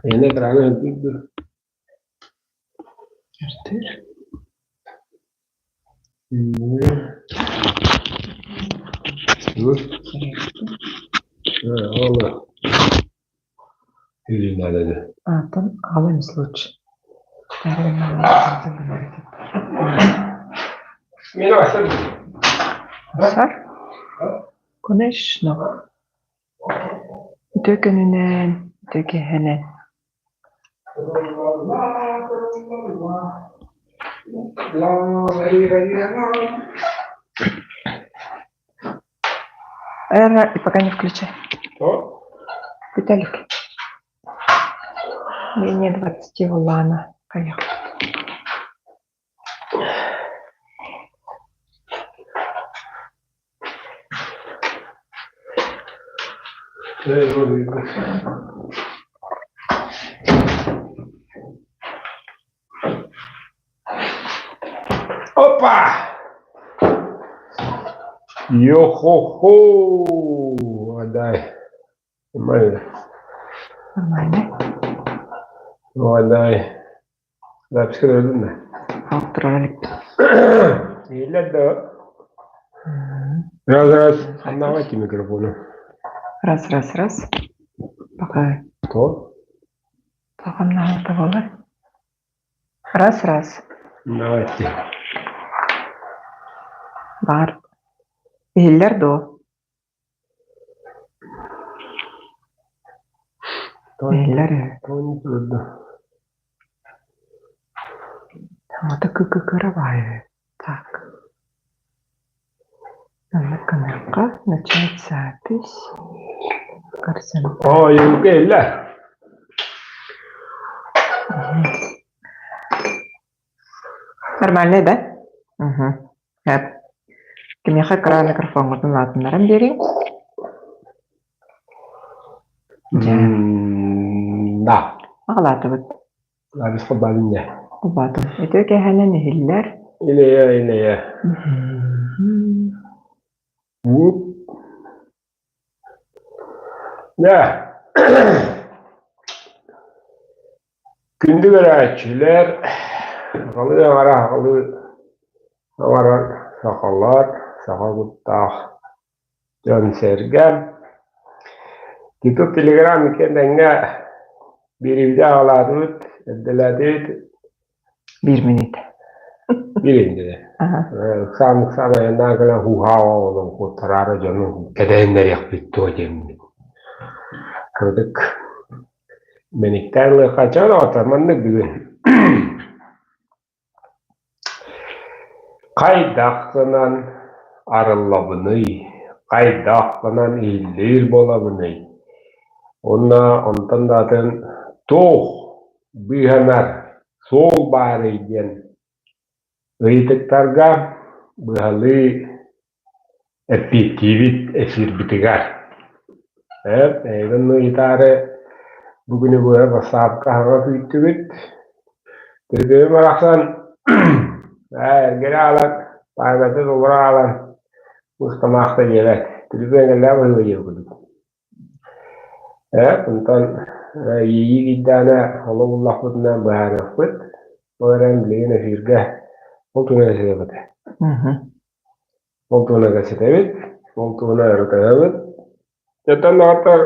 Эйиэнэ экраны өлбүт дуо? Артыыр. А, там алым случай. Асар? Конечно. Үтүө күнүнэн, үтүө киэһэнэн. Эр, пока не включай. Что? Виталик. Менее 20 Улана. Поехали. Опа! Йо-хо-хо! Дай. Нормально. Нормально. Дай. Записка көрдүм да. Алтыралик. Иһиллэр да. Раз раз. Хамнаабат микрофону. Раз раз раз. Пока. То? Хамнаабата буолар. Раз раз. Давайте. Бар. Иһиллэр дуо? Иһиллэр ээ. Саҥата кы-кы-кыра баайы. Так. Маннык гыныахха. Начать запись. Ой, иһиллэр. Нормальный, да? Угу. Эп. Кимиэхэ кыра микрофоҥҥутун улаатыннаран биэриҥ. Дьэ. Да. Аҕалаатыбыт. Аҕыс холбообун дьэ. Холбоотум. Үтүө киэһэнэн иһиллэр. Илэйэ, илэйэ. Дьэ. Күндү көрөөччүлэр, сахалыы аҥара сахалыы аҥарар сахалар, саха куттаах дьон-сэргэ. Ютуб, Телеграм иккиэн тэҥҥэ биэриибитин аҕалаатыбыт, эрдэлээтибит. Биир мүнүүтэ. Биир иннинэ. Ыксаан ыксаан айаннаан кэлэн һуу-һаа оҕолорун куоттараары дьону кэтэһиннэриэхпит дуо диэммит. Кырдык Мэниктээн ылыахха оҕото маннык бүгүн Хайдах гынан арыллабыный, хайдах гынан иһиллиир буолабыный уонна онтон да атын туох быыһанар суол баарый диэн ыйытыктарга быһалыы Эппиэттиибит эфирбитигэр. Эйигин ыйытаары бу күнү быһа бассаапка аһаҕа күүттүбүт. Түргэним барахсан ээ эргэрэ аалан, пааматы толору аалан мустамаахта диэбэт. Түргэн кэллээх быһыыга диэбит курдук. Ээ, онтон иэйии киирдэҕинэ олох буллахпытына быһаарыахпыт. Ол эрэн билигин эфиргэ ол туһунан сытабыт. Ол туһунан кэпсэтэбит, ол туһунан ырытыһабыт. Оттон доҕоттор,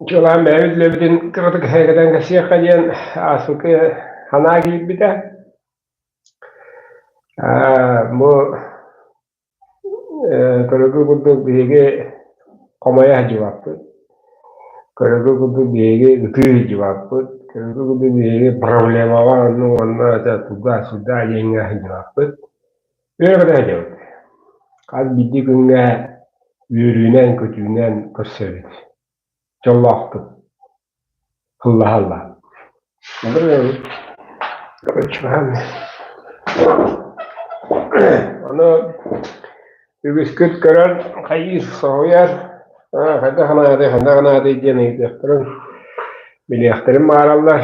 чуолаан бэйэбит үлэбитин кыратык һэйгэтэн кэпсиэххэ диэн ааспыкка санаа киирбитэ. Бу Көрөгү курдук биһиги хомойо сылдьыбаппыт, көрөгү курдук биһиги ытыы сылдьыбаппыт, көрөгү курдук биһиги проблемаҕа онно уонна туда-сюда диэҥҥэ сылдьыбаппыт. Үөрэ-көтө сылдьабыт. Хас биирдии күҥҥэ үөрүүнэн-көтүүнэн көрсөбүт. Дьоллоохтук. Ыллаһалла. Ону үгүскүт көрөн хайыыр, соһуйар, хайдах гынаадай, хайдах гынаадай диэн ыйытыахтарын, билиэхтэрин баҕараллар.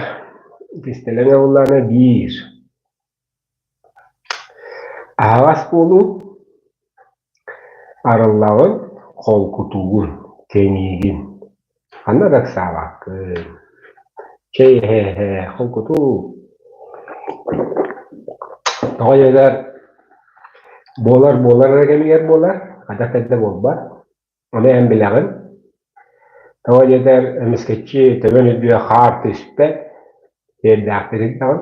Кистэлэҥэ буоллаҕына биир. Аһаҕас буолуу, арыллаҕын, холкутуугун, кэҥиигин. Ханна да ыксаабаккын. Чэй иһэ-иһэ холкутуу. Тоҕо диэтэр буолар буолар эрэ кэмигэр буолар, хайдах да эрдэ буолбат. Ону эн билэҕин. Тоҕо диэтэр эмискэччи төбөн үрдүгэ хаар түспэт, сиэрдээхтик илдэҕин,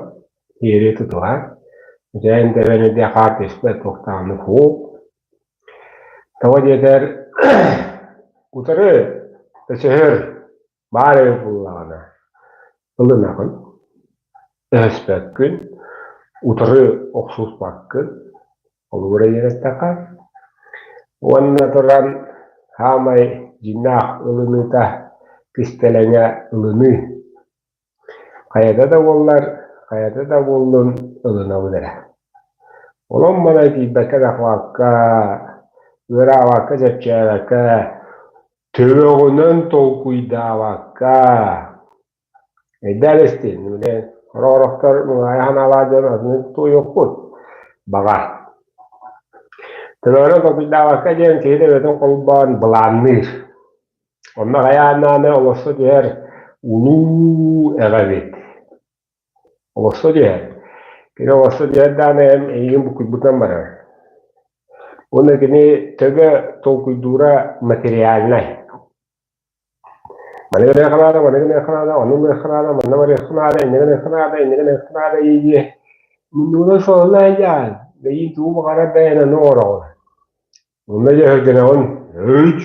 сиэри тутуһар. Дьэ эн төбөн үрдүгэ хаар түспэт, туох даҕаны суох. Тоҕо диэтэр утары өсөһөр баар эбит буоллаҕына ылынаҕын, өһөспөккүн, утары охсуспаккын, холобура диэн эттэххэ. Уонна туран саамай дьиҥнээх ылыныыта кистэлэҥэ ылыныы. Хайата да буоллар, хайата да буоллун ылынабын эрэ. Онон манан тиийбэккэ да хабакка, ыараабакка, чэпчээбэккэ, төбөҕүнэн толкуйдаабакка өйдөөн истин, били сорох-сорохтор муҥаайа санаалаах дьон атыны туойуохпут, баҕар. Төбөҕүнэн толкуйдаабакка диэн киһи төбөтүн холбоон былаанныыр. Онно хайаан даҕаны олорсо түһэр улуу эҕэбит. Олорсо түһэр. Кини олорсо түһэр даҕаны эн эйигин буккуйбутунан барар. Уонна кини төбө толкуйдуура материальнай. Маны гыныахха наада, маны гыныахха наада, ону гыныахха наада, манна барыахха наада, инньэ гыныахха наада, инньэ гыныахха наада дии-дии муннугунан солоно сылдьаҕын. Бэйиҥ тугу баҕарар да эн ону оҥороҕун. Онно дьэ өһүргэнэҕин, Өөч,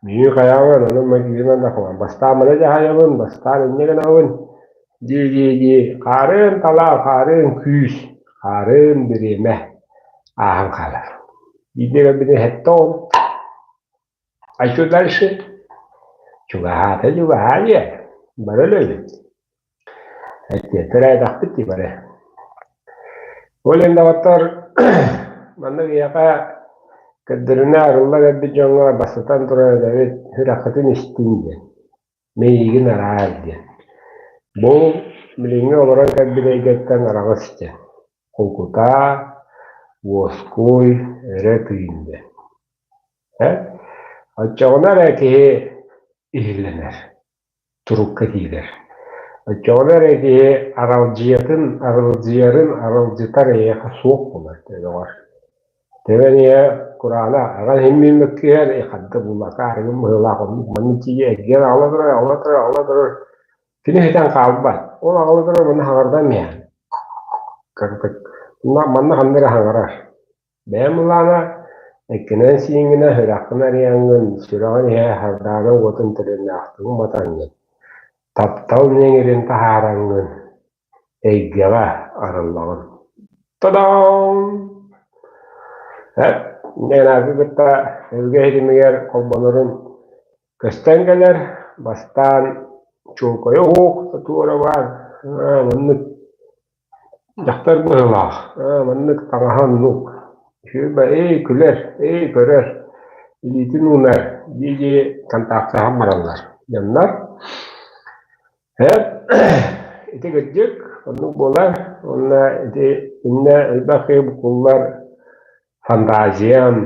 миигин хайаабын, онон майгыгынан да хабан, бастаан маны дьаһайабын, бастаан инньэ гынабын дии-дии-дии хаарыан талаа, хаарыан күүс, хаарыан бириэмэ ааһан хаалар. Биирдэ кэлбитин 70, а что дальше? Чугаһаата чугаһаа диэ, бары өлөбүт. Эттиэттэрээтэхпит дии бары. Ол иһин доҕоттор, манна биһиэхэ көрдөрүнэ арылла кэлбит дьоҥҥо бастатан туран этэбит, сүрэххитин истиҥ диэн, миигин араар диэн. Бу билиҥҥи олорон кэлбит эйгэттэн араҕыс диэн, холкутаа, уоскуй, өрө тыын диэн. Э? Оччоҕуна эрэ киһи иһиллэнэр. Турукка киирэр. Оччоҕуна эрэ киһи аралдьыйатын, аралдьыйарын аралдьытар эйиэхэ суох буолар төбөҕөр. Төбөн ийэ кураана аҕан иһин мөккүһэр, ханта буллака арыгын быһыылаах оннук маннык тиийэ эргийэн аҕала турар, аҕала турар, аҕала турар. Кини ситэн хаалбат. Ол аҕала турар манна хаҥардан иһэр. Кырдык. Манна ханна эрэ хаҥарар. Бэйэм былаана эккинэн-сииҥҥинэн сүрэххин арыйаҥҥын, сүрэҕин иһэ сардаана уотун төлөннөөхтүк уматаҥҥын, таптал ньэҥирин таһаараҥҥын, эйгэҕэ арыллаҕын. Та-дам! Ненаргы кытта өбүгэ ситимигэр холбонорун көстөн кэлэр, бастаан чуолкайа уһук, туора баар, маннык Дьахтар быһыылаах, аа маннык таҥаһа оннук, үчүгэй эй күлэр, эй көрөр, илиитин уунар дии-дии контактаһан бараллар дьоннор. Һэ ити кырдьык оннук буолар уонна ити иннэ элбэх киһи буккуллар фантазиям,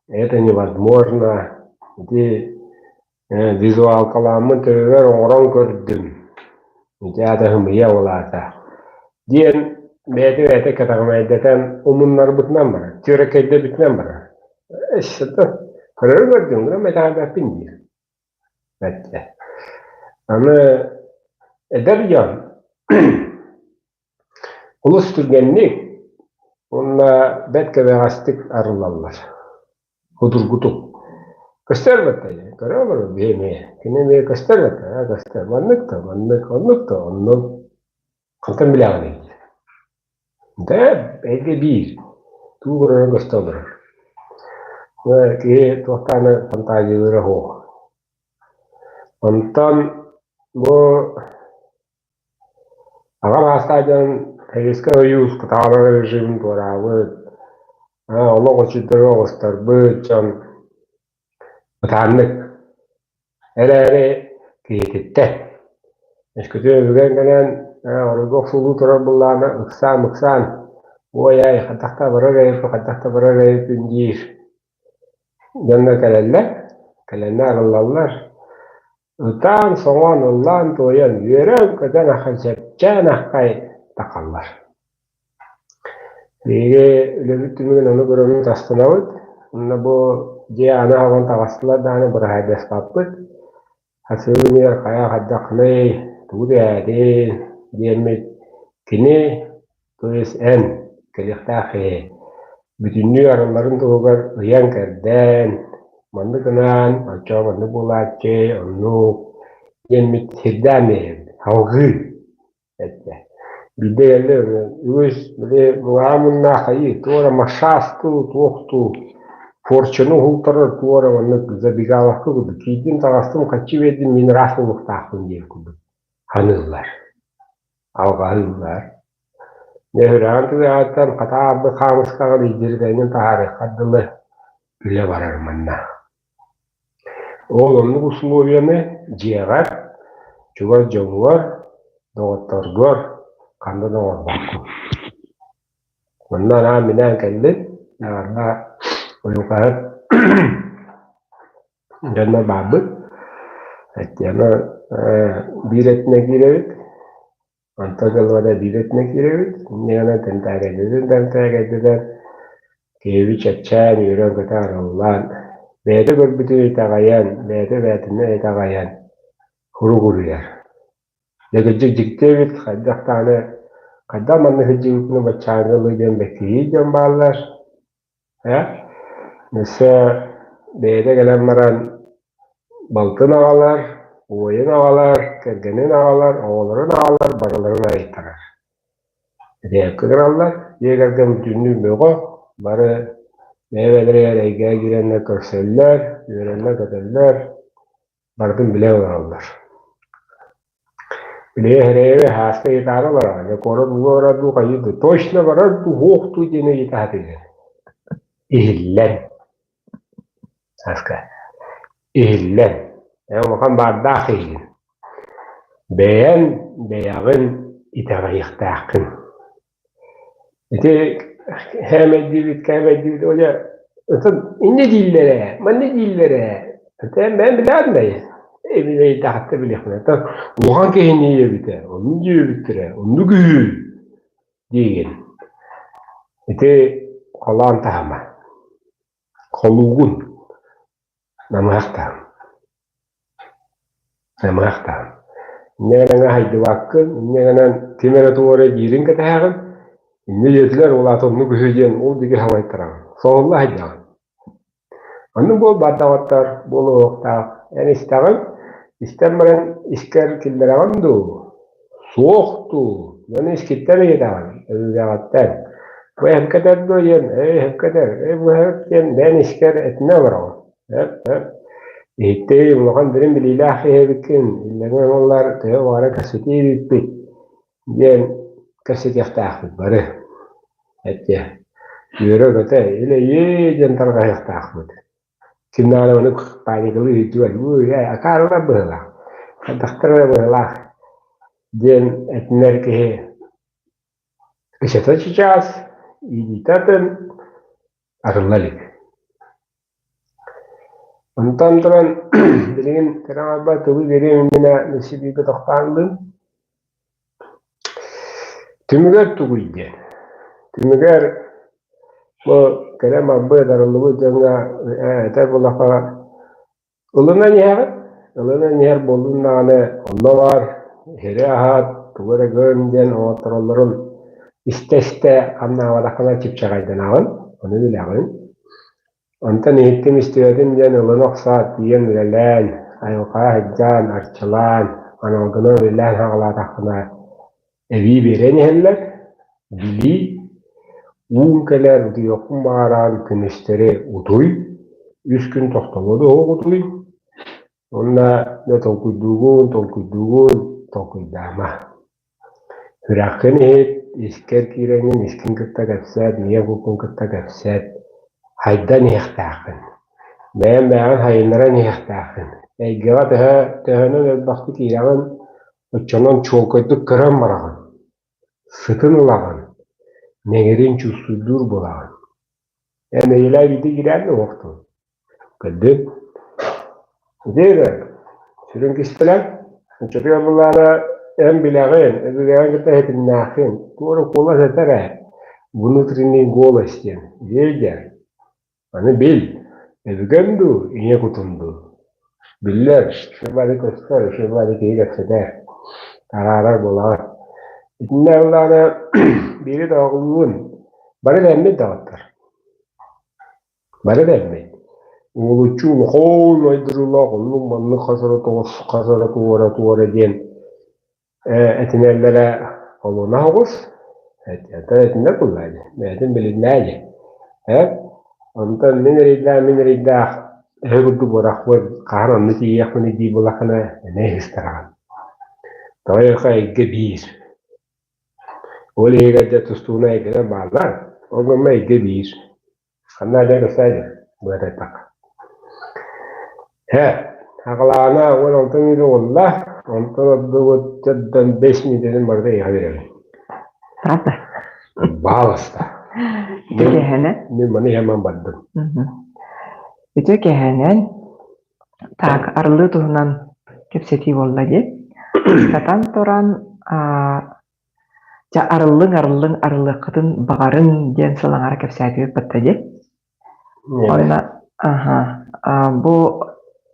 это невозможно, ити Визуалкалааммын төбөбөр оҥорон көрдүм, ити аата ымыйа ол аата диэн бэйэтэ бэйэтэ кэтэҕэмэйдэтэн умуннарбытынан барар, түөрэкэйдэбитинэн барар. Өссө көрөрү көрдүм гынан итэҕэйбэппин диир. Эттэ. Аны эдэр дьон Олус түргэнник уонна бэрт кэбэҕэстик арыллаллар, судургутук. Көстөр батта көрө олорор биһи эмиэ. Кини эмиэ көстөр батта, аа көстөр. Маннык да маннык, оннук да оннук. Хантан билэҕиний? Дэ эйгэ биир. Тугу көрөрө көстө олорор. Киһи туохтааны фантазиялыыра суох. Онтон бу Аҕам аастаах дьон Советскай Союз кытаанах режимин туораабыт, олох очурдары оҕустарбыт дьон бытааннык эрээри киһититтэн өскөтүн өбүгэҥ кэлэн оройго охсуллуу турар буоллаҕына ыксаан-ыксаан уой-ай хайдах да барар эбиппин хайдах да барар эбиппин диир дьоннор кэлэллэр, кэлэннэр арыллаллар. Ытаан-соҥоон, ыллаан-туойан, үөрэн-көтөн ахан чэпчээн аххай тахаллар. Биһиги үлэбит түмүгүн ону көрөммүт астынабыт. Онно бу дьиэ аана аһыллан таҕыстылар даҕаны быраһаайдаспаппыт. Хасыһыыныгар хайа хайдаххыный, тугу дэһээтин диэммит кини, то есть эн, кэлиэхтээх киһи бүтүннүү арылларын туһугар ыйан-кэрдэн, маннык гынан, оччоҕо маннык буолааччы, оннук диэммит сирдээн биэрэбит, салҕыы эттэ. Биирдэ кэллэ үгүс били муҥаҕа муннаах хайыы туора машаастуу туохтуу форчуну уһултарар туора маннык забегаловка курдук киирдим таҕыстым хаччы биэрдим мин ыраас буолуохтаахпын диэн курдук саныыллар алҕаһыыллар. Дьэ сүрэҕин тыаһыттан хатаабыт хаамыскаҕын илдьиритэнин таһаарыаххар дылы үлэ барар манна. Ол оннук условияны дьиэҕэр, чугас дьоҥҥор, доҕотторгор ханна да оҥорбоккун. Манна анаан-минээн кэллин, наҕарга уйулҕаһыт дьоннор баарбыт. Аны биир өттүнэн киирэбит, Онтон дьылҕата биир өттүнэн киирэбит, инньэ гынан тэмтээкэйдэтэн тэмтээкэйдэтэн киһибит чэпчээн, үөрэн-көтөн арыллан, бэйэтэ көрбүтүн итэҕэйэн, бэйэтэ бэйэтинэн итэҕэйэн куругуруйар. Дьэ кырдьык дьикти эбит, хайдах даҕаны хайдах маннык сылдьыбыппын баччааҥҥа дылы диэн бэккиһии дьон бааллар. Ээ, өссө бэйэтэ кэлэн баран балтын аҕалар, уойун аҕалар, кэргэнин аҕалар, оҕолорун аҕалар, барыларын айыттарар. Итиэккэ гыналлар, дьиэ кэргэн бүтүннүү бөҕө, бары бэйэ-бэйэлэригэр эйгэҕэ киирэннэр көрсөллөр, үөрэллэр-көтөллөр, барытын билэ олороллор. Билиэ эрэйэби һааска ыйытаары олороҕун, дьэ куорат ууга барар дуу, хайыы дуу, точно барар дуу, суох дуу диэн ыйыта сатыыгын. Иһиллэн. Сааска. Иһиллэн. Эн улахан баардаах киһигин. Бэйэҥ бэйэҕин итэҕэйиэхтээххин. Ити кээмэйдиибит, кээмэйдиибит, ол дьэ ытын инньэ дииллэр ээ, манна дииллэр ээ. Эн бэйэм билэҕин да эбит билиэхпин. Оттон улахан киһини ийэбитэ, оннук диэбиттэрэ, оннук үһү диигин. Ити холоон таһыма. Холуугун намыһах таһым. Намыһах таһым. Инньэ гынан аһайдыбаккын, инньэ гынан ким эрэ тугу эрэ диирин кэтэһэҕин, инньэ диэтилэр, ол аата оннук үһү диэн ол диэки салайтараҕын. Соһулла сылдьаҕын. Оннук буолбат доҕоттор, буолуохтаах. Эн истэҕин, истэн баран искэр киллэрэҕин дуу, суох дуу, дьону искиттэн ыйытаҕын, өбүгэҕиттэн. Бу эһэккэ этэр дуо диэн, эй эһэккэ этэр, эй бу эһэк диэн бэйэн искэр этинэ олороҕун. Эп, эп. Иһиттии улахан дириҥ билиилээх киһи эбиккин, иллэҥ оҥоллор төһө баҕара кэпсэтии эбиппит диэн кэпсэтиэхтээхпит бары. Эттиэ. Үөрэ-көтө, илэйии диэн тарҕаһыахтаахпыт. Ким даҕаны ону паникалыы ыйытыа, ээ, акаарылар быһыылаах, хайдахтар эрэ быһыылаах диэн этинэр киһи ычата чычаас, иитиитэ атын, арылла илик. Онтон туран билигин кыра аҥарбар тылы биэриэм иннинэ өссө бииргэ тохтоон ыллым. Түмүгэр тугуй диэн. Түмүгэр бу кэлэн барбыт, арыллыбыт дьоҥҥо этэр буоллахха ылынан иһэҕин, ылынан иһэр буоллун даҕаны онно баар иһири аһаат, тугу эрэ гын диэн оҥоттороллорун истэ-истэ хамнаабатаххына чыпчаҕайданаҕын, ону билэҕин. Онтон иһиттим истибэтим диэн ылына охсоот, тиийэн үлэлээн, айылҕаҕа сылдьан, арчылаан, аналгынан үлэлээн саҕалаатаххына, эбии биэрэн иһэллэр, билии, ууҥ кэлэр, утуйуоххун баҕараҕын күнүстэри утуй, үс күн тохтобула да суох утуй, уонна дьэ толкуйдуугун, толкуйдуугун, толкуйдаама. Сүрэххин иһит, искэр киирэҥҥин искин кытта кэпсэт, ийэ куккун кытта кэпсэт, хайдан иһиэхтээххин, бэйэҥ бэйэҕин хайыннаран иһиэхтээххин. Эйгэҕэ төһө төһөнөн элбэхтик киирэҕин, оччонон чуолкайдык көрөн бараҕын, сытын ылаҕын, нэҥирин чувствуйдуур буолаҕын. Эн эйэлээх биирдэ киирээт да уохтун. Көрдүҥ? Ити эрэ. Сүрүн кистэлэҥ, оччотугар былаана эн билэҕин, өбүгэҕин кытта иһитиннээххин, туора куолас этэр ээ, внутренний голос диэн, видя. Аны бил, өбүгэм дуу, ийэ кутум дуу? Биллэр, үчүгэй көстөр, үчүгэй киһи кэпсэтэр, араарар буолаҕын. Итиннэ ыллаана биири доҕолуун, бары бэммит доҕоттор. Бары бэрмит. Уолуччу улахан айдырыылаах оннук-маннык хас эрэ тоҕус, хас эрэ туора туора диэн этинэллэрэ холуона оҕус. Этэ этинэ буоллаа дии, бэйэтин билиннээ дии. Ээ, онтон мин эрэйдээх, мин эрэйдээх эһэ курдук буорахпын хаһан онно тиийиэхпиний дии буоллаххына эмиэ ыһыстараҕын. Тоҕо диэтэххэ эйгэ биир. Ол иһигэр дьэ тустууна эйгэлэр бааллар, ол гынан эйгэ биир. Ханна дьэ кэпсээн быатайтах. Һэ, аҕалаана 16 мүнүүтэ буолла, онтон ордубут төрдөн 5 мүнүүтэтин барыта эйиэхэ биэрэбин. Правда? Бааласта. Үтүө киэһэнэн. Мин маны иһэмэн бардым. Үтүө киэһэнэн. Так, арыллыы туһунан кэпсэтии буолла дии. Бастатан туран, Дьэ, арыллыҥ, арыллыҥ, арыллыаххытын баҕарыҥ диэн сыл аҥаара кэпсээтибит батта дии. Онно аһа, бу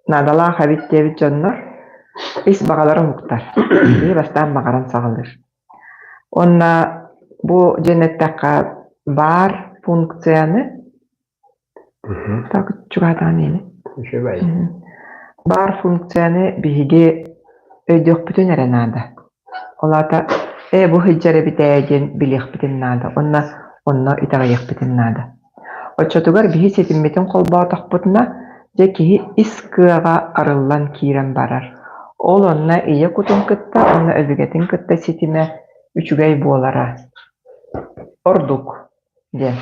наадалаах эбит диэбит дьоннор ис баҕалара уһуктар. Киһи бастаан баҕаран саҕалыыр. Уонна бу диэн эттэххэ баар функцияны Так чугаһатаҕын иһин. Үчүгэй. Баар функцияны биһиги өйдүөхпүтүн эрэ наада. Ол аата ээ бу сылдьар эбит ээ диэн билиэхпитин наада уонна онно итэҕэйиэхпитин наада. Оччотугар биһи ситиммитин холбоотохпутуна, дьэ киһи ис кыаҕа арыллан киирэн барар. Ол онно ийэ кутун кытта уонна өбүгэтин кытта ситимэ үчүгэй буолара ордук диэн.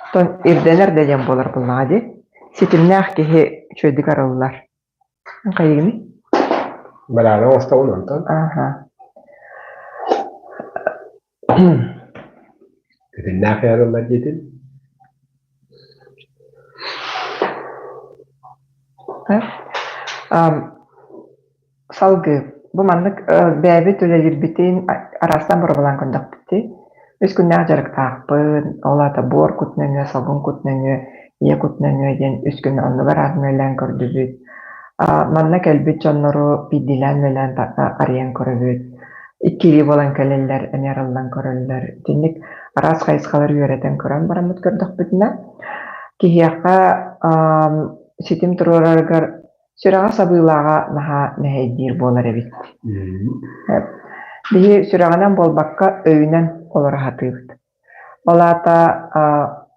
Оттон ирдэнэр да диэн буолар буоллаҕа дии. Ситимнээх киһи үчүгэйдик арыллар. Хайыгыный? Бараана оҥостобун онтон. Аха. Ситимнээх арыллар диэтин. Салгыы, бу маннык бэйэбит үлэлиирбитин араастаан боруобалаан көрдөхпүт дии. Үс күннээх дьарыктаахпын, ол аата буор кут нөҥүө, салгын кут нөҥүө, ийэ кут нөҥүө диэн үс күн оннугар аатын үлэлээн көрдүбүт. Манна кэлбит дьоннору биирдиилээн үлэлээн арыйан көрөбүт. Иккилии буолан кэлэллэр, эмиэ арыллан көрөллөр. Итинник араас хайысхалары үөрэтэн көрөн бараммыт көрдөхпүтүнэ, киһиэхэ ситим туруорарыгар Сүрэҕэ сабыылааҕа наһаа мэһэйдиир буолар эбит. Биһи сүрэҕинэн буолбакка, өйүнэн олоро сатыыбыт. Ол аата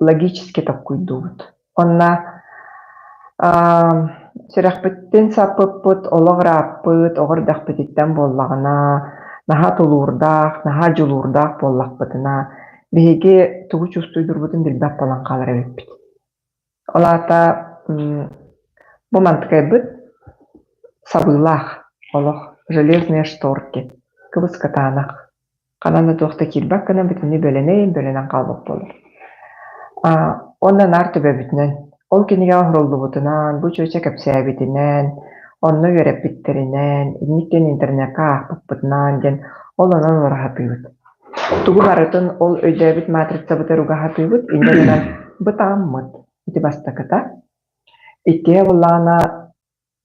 логически толкуйдуубут. Онно сүрэхпитин саппыппыт, олох ырааппыт, оҕо эрдэхпититтэн буоллаҕына, наһаа тулуурдаах, наһаа дьулуурдаах буоллахпытына, биһиги тугу чувствуйдуурбутун билбэт буолан хаалар эбиппит. Ол аата бу мантыкайбыт сабыылаах олох железные шторки, кыбыс-кытаанах, ханан да туох да киирбэт гына бүтүннүү бэлэнэн бэлэнэн хаалбыт буолар. Уонна наар төбөбүтүнэн, ол кинигэҕэ уһуруллубутунан, бу чүөчэ кэпсээбитинэн, онно үөрэппиттэринэн, инник диэн интернеккэ аахпыппытынан диэн ол онон олоро сатыыбыт. Тугу барытын ол өйдөөбүт матрицабытыгар уга сатыыбыт, инньэ гынан бытааммыт. Ити бастакыта. Иккиһэ буоллаҕына,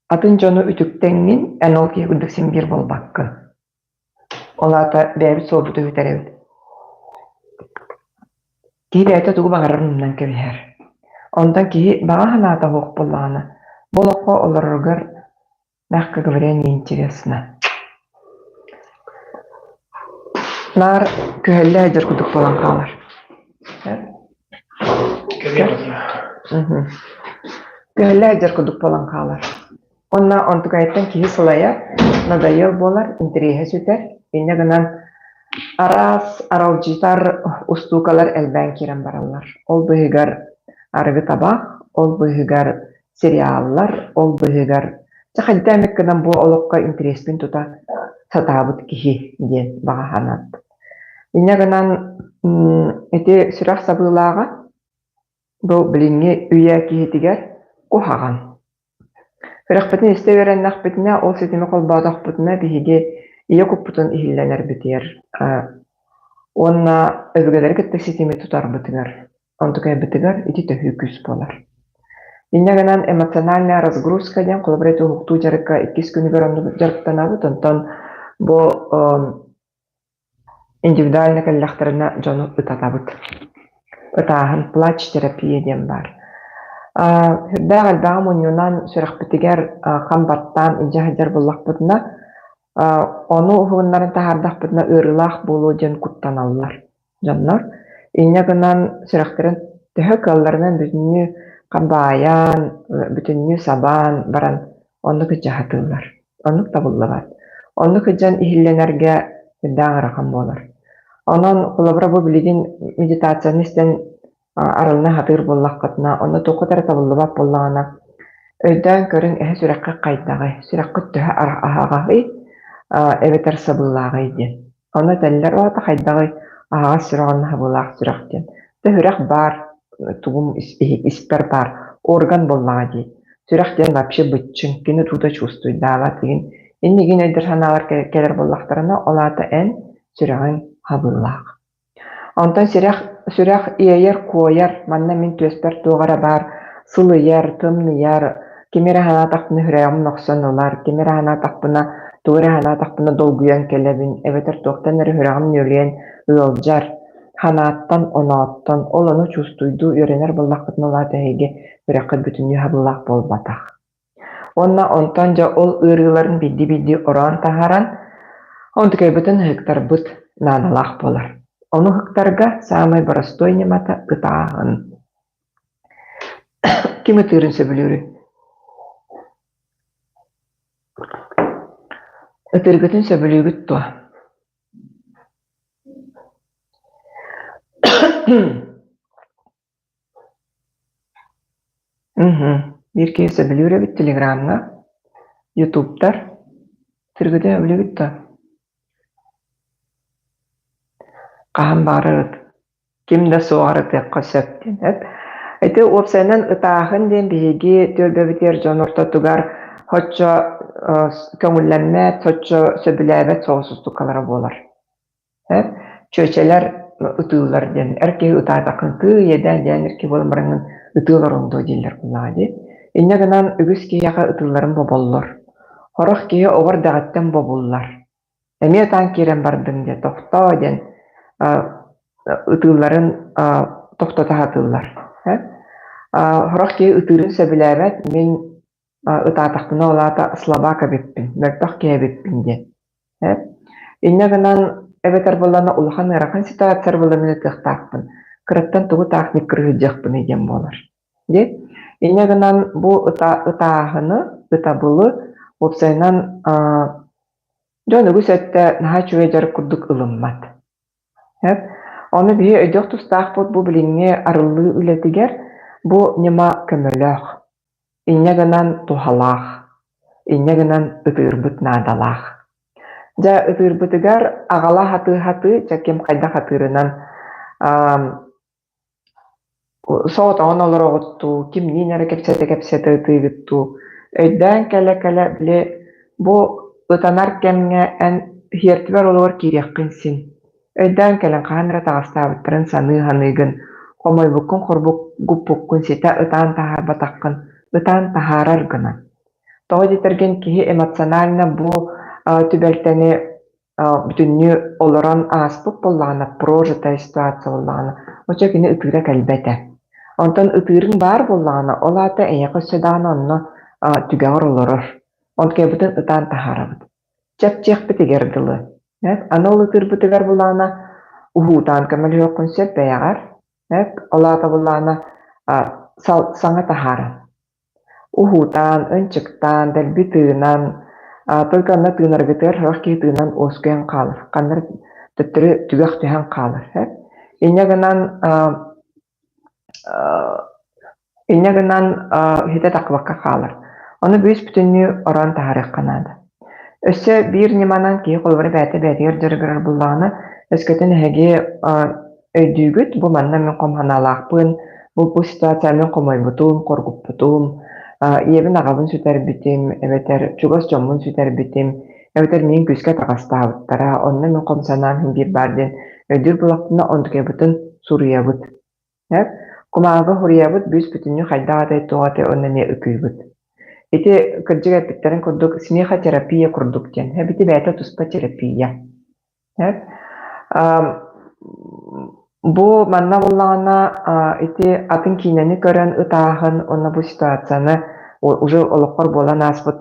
атын дьону үтүктэҥҥин, эн ол киһи курдук син биир буолбаккын. Ол аата бэйэбит суолбутун үтэрэбит. Киһи бэйэтэ тугу баҕарарын умнан кэбиһэр. Онтон киһи баҕа санаата суох буоллаҕына, бу олоххо олороругар Мягко говоря, неинтересно. Наар күһэллэ сылдьар курдук буолан хаалар. Күһэллэ сылдьар курдук буолан хаалар. Уонна онтукайыттан киһи сылайар, надоел буолар, интэриэһэ сүтэр. Инньэ гынан араас аралдьытар устуукалар элбээн киирэн бараллар. Ол быыһыгар арыгы табах, ол быыһыгар сериаллар, ол быыһыгар дьэ хайда эмит гынан бу олоххо интэриэспин тута сатаабыт киһи диэн баҕа санаат. Инньэ гынан ити сүрэх сабыылааҕа бу билиҥҥи үйэ киһитигэр куһаҕан. Сүрэхпитин истэ үөрэннэхпитинэ, ол ситими холбоотохпутуна биһиги ийэ куппутун иһиллэнэрбитигэр уонна өбүгэлэри кытта ситими тутарбытыгар, онтукайбытыгар ити төһүү күүс буолар. Инньэ гынан эмоциональная разгрузка диэн холобура ити уһуктуу дьарыкка иккис күнүгэр оннук дьарыктанабыт, онтон бу индивидуально кэллэхтэринэ дьону ытатабыт. Ытааһын, плач-терапия диэн баар. Сүрдээх элбэҕи мунньунан сүрэхпитигэр хам баттаан илдьэ сылдьар буоллахпытына, ону уһугуннаран таһаардахпытына ыарыылаах буолуо диэн куттаналлар дьоннор. Инньэ гынан сүрэхтэрин төһө кыалларынан бүтүннүү хам баайан, бүтүннүү сабаан баран оннук илдьэ сатыыллар. Оннук табыллыбат. Оннук сылдьан иһиллэнэргэ сүрдээх ыарахан буолар. Онон, холобура, бу билигин медитацияны истэн арылына сатыыр буоллаххытына, онно туоххут эрэ табыллыбат буоллаҕына, өйдөөн көрүҥ, эһэ сүрэххит хайдаҕый, сүрэххит төһө аһаҕаһый эбэтэр сабыылааҕый диэн. Ону этэллэр, ол аата хайдаҕый, аһаҕас сүрэх уонна сабыылаах сүрэх диэн. Тэ сүрэх баар, тугум испэр баар, орган буоллаҕа дии. Сүрэх диэн вообще быччыҥ, кини туута чувствуйдаабат игин. Иннигин өйдөр санаалар кэлэр буоллахтарына, ол аата эн сүрэҕиҥ хабыылаах. Онтон сүрэх, сүрэх иэйэр-куойар, манна мин түөспэр туох эрэ баар сылыйар, тымныйар, кими эрэ санаатахпына сүрэҕим охсон ылар, кими эрэ санаатахпына, тугу эрэ санаатахпына долгуйан кэлэбин, эбэтэр туохтан эрэ сүрэҕим нүөлүйэн ыалдьар. Санааттан, онооттон, ол ону чувствуйдуу үөрэнэр буоллаххытына ол аата эһиги сүрэххит бүтүннүү хабыллаах буолбатах. Уонна онтон дьэ ол ыарыыларын биирдии-биирдии ороон таһааран, онтукайбытын ыһыктарбыт наадалаах буолар. Ону ыһыктарга саамай боростуой ньымата ытааһын. Ким ытыырын сөбүлүүрүй? Ытыыргытын сөбүлүүгүт дуо? Биир киһи сөбүлүүр эбит телеграмҥа, ютубтар. Сиргитин сөбүлүүгүт дуо? Хаһан баҕарар ыт ким да суоҕар ытыахха сөп диэн эт. Ити уопсайынан ытааһын диэн биһиги түөлбэбитигэр дьон ортотугар соччо көҥүллэммэт, соччо сөбүлээбэт соҕус устукалара буолар. Чүөчэлэр ытыыллар диэн эр киһи ытаатаххына тыы иэдээн диэн эр киһи буолан бараҥҥын ытыы олоруҥ дуо дииллэр буоллаҕа дии. Инньэ гынан үгүс киһиэхэ ытыылларын боболлор. Сорох киһи оҕо эрдэҕиттэн бобуллар. Эмиэ ытаан киирэн бардыҥ диэн тохтоо диэн ытыылларын тохтото сатыыллар. Сорох киһи ытыырын сөбүлээбэт, мин ытаатахпына ол аата слабак эбиппин, мөлтөх киһи эбиппин диэн. Инньэ гынан эбэтэр буоллаҕына улахан ыарахан ситуациялар буолан ытыахтаахпын, кыраттан тугу таах миккырыһыдьыахпыный диэн буолар. Дии. Инньэ гынан бу ытааһыны, ытабылы уопсайынан дьон үгүс өттө наһаа үчүгэй дьарык курдук ылыммат. Ону биһи өйдүөх тустаахпыт бу билиҥҥи арыллыы үлэтигэр бу ньыма көмөлөөх. Инньэ гынан туһалаах, инньэ гынан ытыырбыт наадалаах. Дьэ, ытыырбытыгар аҕала сатыы-сатыы, дьэ ким хайдах атыырынан соҕотоҕун олороҕут дуу, кимниин эрэ кэпсэтэ-кэпсэтэ ытыыгыт дуу, өйдөөн кэлэ-кэлэ били бу ытанар кэмҥэ эн сиэртибэр олоҕор киириэххин син. Өйдөөн кэлэн хаһан эрэ таҕыстаабыттарын саныы-саныыгын, хомойбуккун хоргуппуккун ситэ ытаан таһаарбатаххын ытаан таһаарар гына. Тоҕо диэтэргин киһи эмоционально бу түбэлтэни бүтүннүү олорон ааспыт буоллаҕына, прожитая ситуация буоллаҕына, оччо кини ытыыра кэлбэтэ. Онтон ытыырыҥ баар буоллаҕына, ол аата эйиэхэ өссө даҕаны онно түгэҕэр олорор. Ол кэбитин ытаан таһаарабыт. Чэпчиэхпитигэр дылы. Аны ол ытыырбытыгар булаана уһуутаан көмөлөһүөххүн сөп бэйэҕэр. Ол аата булаана саҥа таһааран. Уһуутаан, ынчыктаан, дэлби тыынан, только онно тыынаргытыгар сорох киһи тыынан уоскуйан хаалар, ханна эрэ төттөрү түгэх түһэн хаалар. Инньэ гынан Инньэ гынан иһитэ тахсыбакка хаалар. Ону бүүс-бүтүннүү ороон таһаарыахха наада. Өссө биир ньыманан киһи холобура бэйэтэ бэйэтигэр дьарыгырар буоллаҕына, өскөтүн эһиги өйдүүгүт, бу манна мин хом санаалаахпын, бу ситуация мин хомойбутум, хоргуппутум, Ийэбин аҕабын сүтэрбитим, эбэтэр чугас дьоммун сүтэрбитим, эбэтэр миигин күүскэ атаҕастаабыттара, онно мин хом санаам иһин биир баар диэн өйдүүр буоллахпына, онтукайбытын суруйабыт. Сөп? Кумааҕыга суруйабыт, бүүс-бүтүннүү хайдах этэй, туох этэй, онно эмиэ ытыыбыт. Ити кырдьык эппиттэрин курдук смехотерапия курдук диэн. Эбити бэйэтэ туспа терапия. Сөп? Бу манна буоллаҕына ити атын киинэни көрөн ытааһын уонна бу ситуацияны уже олоххор буолан ааспыт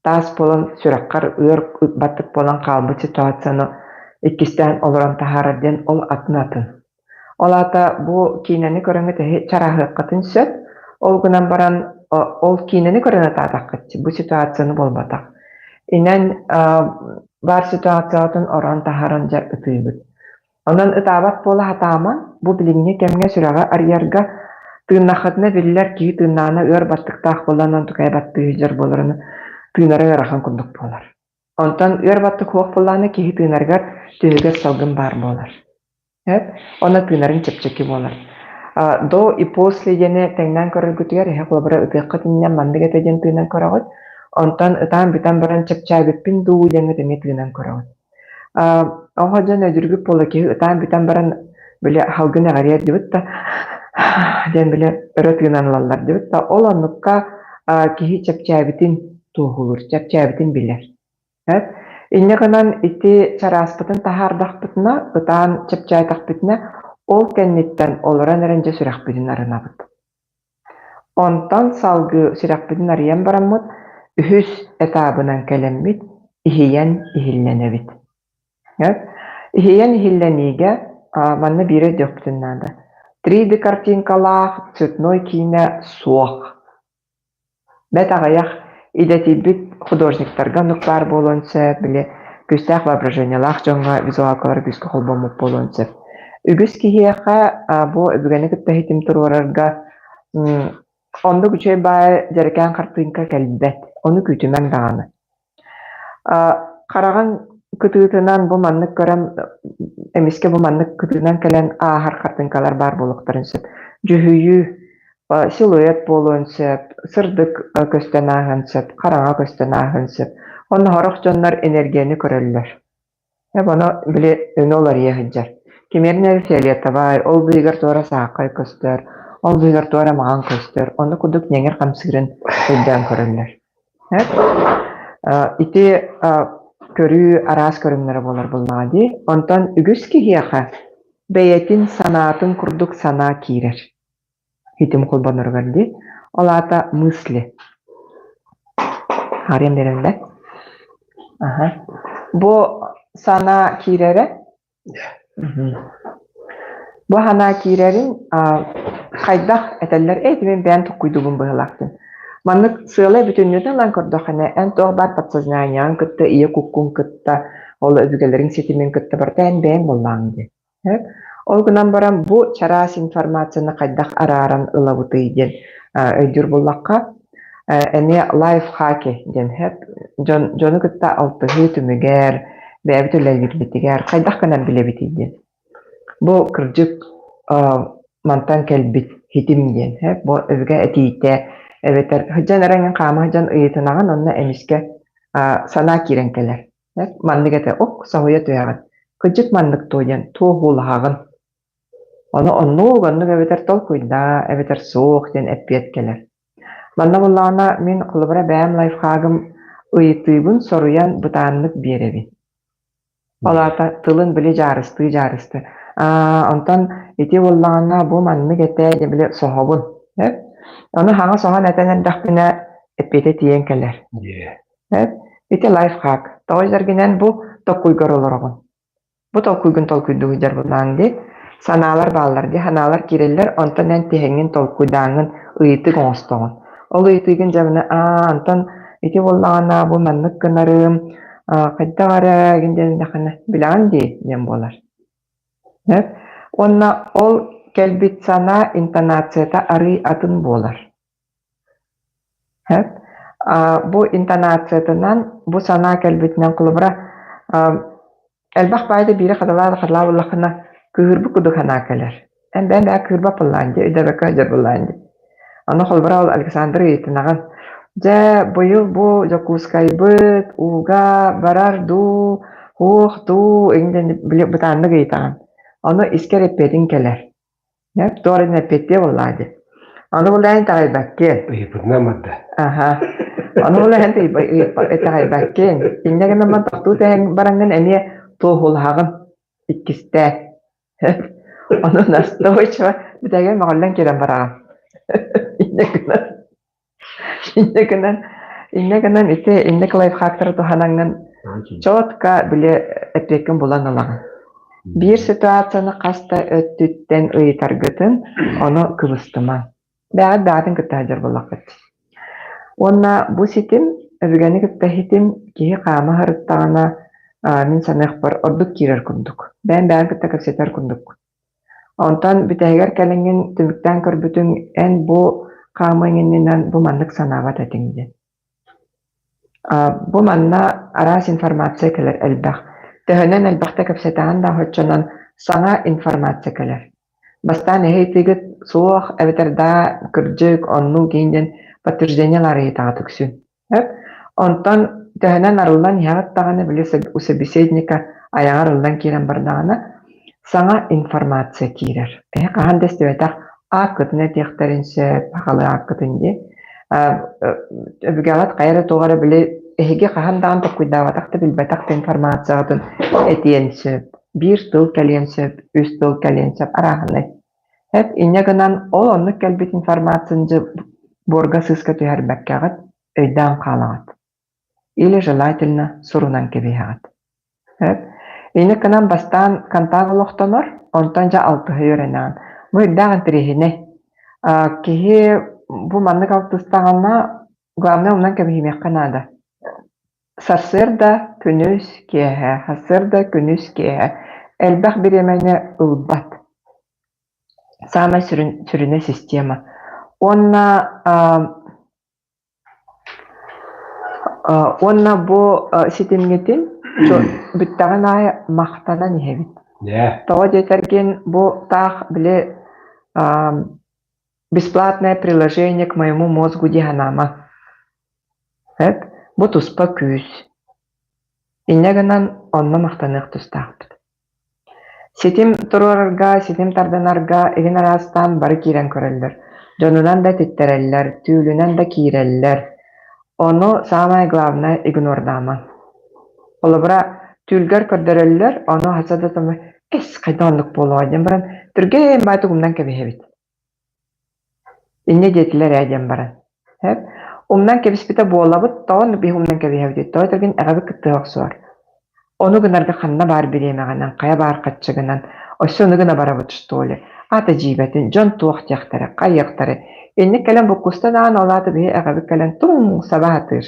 таас буолан сүрэххэр ыар баттык буолан хаалбыт ситуацияны иккистээн олорон таһаарар диэн ол атын-атын. Ол аата бу киинэни көрөҥҥүт эһи чарааһыаххытын сөп, ол гынан баран ол киинэни көрөн ытаатаххыт бу ситуацияны буолбатах. Инэн баар ситуациятын ороон таһааран дьэ ытыыбыт. Онон ытаабат буола сатаамаҥ, бу билиҥҥи кэмҥэ сүрэҕи арыйарга тыыннаххытына биллэр киһи тыыннаҕына ыар баттыктаах буолан онтукайа баттыы сылдьар буоларын тыынара ыарахан курдук буолар. Онтон ыар баттык суох буоллаҕына киһи тыынарыгар түһүгэр салгын баар буолар. Сөп. Уонна тыынарыҥ чэпчэки буолар. До и после диэни тэҥнээн көрөргүтүгэр эһэ холобура ытыаххыт иннинэ маннык этэ диэн тыынан көрөҕүт. Онтон ытаан бүтэн баран чэпчээбиппин дуу диэҥҥит эмиэ тыынан көрөҕүт. Оҕо дьон өйдүүргүт буолла киһи ытаан бүтэн баран били салгын эҕирийэр дибит да диэн били өрө тыынан ылаллар дибит да ол оннукка киһи чэпчээбитин туоһулуур, чэпчээбитин билэр. Сөп. Инньэ гынан ити чарааспытын таһаардахпытына, ытаан чэпчээтэхпитинэ, ол кэнниттэн олорон эрэн дьэ сүрэхпитин арынабыт. Онтон салгыы сүрэхпитин арыйан бараммыт, үһүс этабынан кэлэммит, иһийэн иһиллэнэбит. Сөп. Иһийэн иһиллэниигэ манна биири өйдүөхпүтүн наада. 3D картинкалаах цветной киинэ суох. Бэрт аҕыйах идэтийбит художниктарга оннук баар буолуон сөп, били күүстээх воображениелаах дьоҥҥо визуалкалара күүскэ холбоммут буолуон сөп. Үгүс киһиэхэ бу өбүгэни кытта ситим туруорарга оннук үчүгэй баайы дьэрэкээн хартыыҥка кэлбэт, ону күүтүмэҥ даҕаны. Хараҕыҥ кытыытынан бу маннык көрөн, эмискэ бу маннык кытыынан кэлэн ааһар хартыыҥкалар баар буолуохтарын сөп. Дьүһүйүү, силуэт буолуон сөп, сырдык көстөн ааһыан сөп, хараҥа көстөн ааһыан сөп. Онно сорох дьоннор энергияны көрөллөр. Ону били өҥө уларыйа сылдьар. Кимиэринэ фиолетовай, ол быыһыгар туора сааххай көстөр, ол быыһыгар туора маҥан көстөр, ону курдук ньэҥир хамсыырын өйдөөн көрөллөр. Ити көрүү араас көрүҥнэрэ буолар буоллаҕа дии. Онтон үгүс киһиэхэ бэйэтин санаатын курдук санаа киирэр. Итим холбоноругар дии. Ол аата мысли. Харыйан биэрэллэр. Аха. Бу санаа киирэрэ Бу санаа киирэрин хайдах этэллэр ээ ити мин бэйэм токкуйдуубун быһыылаах диэн. Маннык сыалай бүтүннүүтүн ылан көрдөххүнэ, эн туох баар подсознаниеҕын кытта, ийэ куккун кытта, ол өбүгэлэриҥ ситимин кытта барыта эн бэйэҥ буоллаҕыҥ дии. Ол гынан баран бу чараас информацияны хайдах арааран ылабытый диэн өйдүүр буоллахха, эмиэ лайфхаки диэн сөп. Дьон дьону кытта алтыһыы түмүгэр, бэйэбит үлэлиирбитигэр хайдах гынан билэбитий диэн. Бу кырдьык мантан кэлбит хитим диэн сөп. Бу өбүгэ этиитэ эбэтэр сылдьан эрэҥҥин хаама сылдьан ыйытынаҕын уонна эмискэ санаа киирэн кэлэр. Маннык этэ, ок, соһуйа түһэҕин. Кырдьык маннык дуо диэн туоһулаһаҕын. Ону оннук, оннук эбэтэр толкуйдаа, эбэтэр суох диэн эппиэт кэлэр. Манна буоллаҕына мин холобура бэйэм лайфхагым ыйытыыбын соруйан бытааннык биэрэбин. Ол аата тылын били дьаарыстыы-дьаарыстыы. Аа, онтон ити буоллаҕына бу маннык этэ диэн били соһобун. Сөп? Ону хаҥа соһон этэн эрдэхпинэ эппиэтэ тиийэн кэлэр. Сөп? Ити лайфхак. Тоҕо дьэргинэн бу токкуйгар олороҕун. Бу толкуйгун толкуйдуу сылдьар буоллаҕыҥ дии. Санаалар бааллар дии. Санаалар киирэллэр, онтон эн тиһэҥҥин толкуйдааҥҥын ыйытык оҥостоҕун. Ол ыйытыыгын дьэ маны аа онтон ити буоллаҕына бу маннык гынарым, хайдах эрэ игин диэн билэҕин дии диэн буолар. Сөп. Уонна ол кэлбит санаа интонацията арыый атын буолар. Сөп. Бу интонациятынан, бу санаа кэлбитинэн холобура элбэх баайда биири хатылаа да хатылаа буоллаххына кыыһырбыт курдук санаа кэлэр. Эн бэйэҥ бэйэ кыырбат буоллаҕыҥ дии, өйдөөбөккө сылдьар буоллаҕыҥ дии. Ону холобура ол Александр ыйытынаҕын. Дьэ, быйыл бу Дьокуускайбыт ууга барар дуу, суох дуу иҥ диэн били бытааннык ыйытаҕын. Ону искэр эппиэтиҥ кэлэр. Туох эрэ эппиэттиэ буоллаҕа дии. Ону булаан итэҕэйбэккин. Ыйыппытынан барда. Аха. Ону булаан итэҕэйбэккин. Инньэ гынан тохтуу түһэн бараҥҥын эмиэ туоһулаһаҕын иккистээн. Ону настойчиво бүтэйгэ мөҕүллэн киирэн бараҕын. Инньэ гынан инньэ гынан инньэ гынан ити инник лайфхактары туһанаҥҥын четко били эппиэккин булан ылаҕын. Биир ситуацияны хас да өттүттэн ыйытаргытын ону кыбыстымаҥ. Бэҕэт бэҕэтин кытта сылдьар буоллаххыт. Уонна бу ситим, өбүгэни кытта ситим киһи хаама сырыттаҕына, мин саныахпар, ордук киирэр курдук. Бэйэм бэйэм кытта кэпсэтэр курдук. Онтон бүтэһигэр кэлиҥҥин түмүктээн көрбүтүҥ, эн бу хаамыаҥ иннинэн бу маннык санаабат этиҥ диэн. Бу манна араас информация кэлэр элбэх. Төһөнөн элбэхтэ кэпсэтэҕин да оччонон саҥа информация кэлэр. Бастаан эһи ыйытыыгыт суох эбэтэр да кырдьык, оннук иин диэн подтверждение ыйытаҕыт үксүн. Онтон төһөнөн арыллан иһэҕит даҕаны били у собеседника айаҕар ыллан киирэн бардаҕына саҥа информация киирэр. Эһи хаһан да истибэтэх ааккытын этиэхтэрин сөп, сахалыы ааккытын дии. Өбүгэҕит хайа эрэ туох эрэ били эһиги хаһан даҕаны толкуйдаабатах да билбэтэх да информацияҕытын этиэн сөп. Биир тыл кэлиэн сөп, үс тыл кэлиэн сөп, арааһынай. Эп инньэ гынан ол оннук кэлбит информацияны дьэ буорга сыыска түһэрбэккэҕит өйдөөн хаалаҕыт. Или желательно сурунан кэбиһэҕит. Эп инньэ гынан бастаан контакт олохтонор, онтон дьэ алтыһа үөрэнэҕин. Бу үрдээх интэриэһинэй. Киһи бу маннык алтыстаҕына, главное умнан кэбиһимиэххэ наада. Сарсыарда, күнүс, киэһэ, сарсыарда, күнүс, киэһэ. Элбэх бириэмэни ылбат. Саамай сүрүн, сүрүнэ система. Уонна уонна бу ситимҥитин бүттэҕин аайы махтанан иһэбит. Тоҕо диэтэргин бу таах били бесплатное приложение к моему мозгу дии санаама. Эп, бу туспа күүс. Инньэ гынан онно махтаныах тустаахпыт. Ситим туруорарга, ситим тардынарга игин араастаан бары киирэн көрөллөр. Дьонунан да этиттэрэллэр, түүлүнэн да киирэллэр. Ону самое главное игнордаама. Холобура, түүлгэр көрдөрөллөр, ону хаса да эс хайдах оннук буолуоҕай диэн баран, түргэн баайдык умнан кэбиһэбит. Инньэ диэтилэр ээ диэн баран. Сөп. Умнан кэбиспитэ буолабыт, тоҕо биһи умнан кэбиһэбитий? Тоҕо этэргин эҕэбит кыттыһа охсуор. Ону гынарга ханна баар бириэмэҕинэн, хайа баар хаччыгынан, өссө ону гына барабыт что ли? Аата дьиибэтин, дьон туох диэхтэрэ, хайыахтара. Инник кэлэн буккуста даҕаны, ол аата биһи эҕэбит кэлэн туҥ саба сатыыр.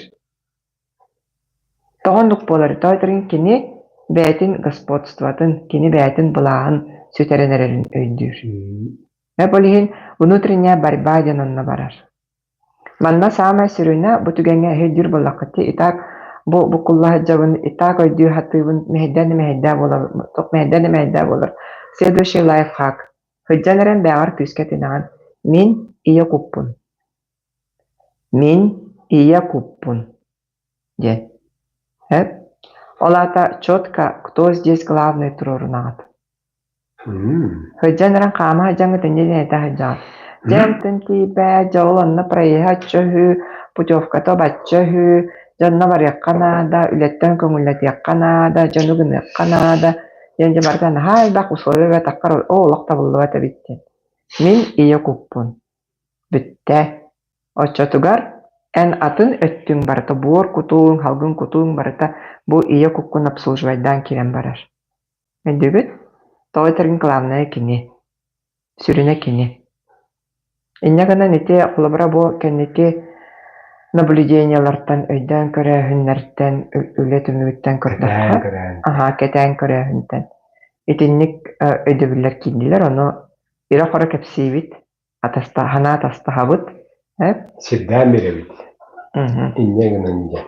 Тоҕо оннук буоларый? Тоҕо этэргин кини бэйэтин господствотын, кини бэйэтин былааһын сүтэрэн эрэрин өйдүүр. Ол иһин внутренняя борьба диэн онно барар. Манна саамай сүрүнэ бу түгэҥҥэ эһи өйдүүр буоллаххыт дии, итак бу буккулла сылдьабын, итак өйдүү сатыыбын, мэһэйдээн да мэһэйдээх буолар, мэһэйдээн да мэһэйдээх буолар. Следующий лайфхак. Сылдьан эрэн бэйэҕэр күүскэ этинэҕин. Мин ийэ куппун. Мин ийэ куппун диэн. Эп. Ол аата четко кто здесь главный туруорунаҕыт. Сылдьан эрэн хаама сылдьаҥҥыт инньэ диэн этэ сылдьаҕыт. Дьэ онтон тиийбээт, дьэ ол онно проеһа оччо үһү, путевката бачча үһү, дьэ онно барыахха наада, үлэттэн көҥүллэтиэххэ наада, дьону гыныахха наада диэн дьэ барыта наһаа элбэх условия бэтаххар оо олох табыллыбат эбит диэн. Мин ийэ куппун. Бүттэ. Оччотугар эн атын өттүҥ барыта буор кутууҥ, халгын кутууҥ барыта бу ийэ куккун обслуживайдаан киирэн барар. Өйдүүгүт? Тоҕо этэргин главное кини. Сүрүнэ кини. Инньэ гынан ити холобура бу кэнники наблюдениелартан, өйдөөн көрөөһүннэртэн, үлэ түмүгүттэн көрдөххө, аһаа, кэтээн көрөөһүнтэн итинник өйдөбүллэр киирдилэр. Ону ирэ-хоро кэпсиибит, атастаһана атастаһабыт. Сирдээн биэрэбит. Инньэ гынан дьэ.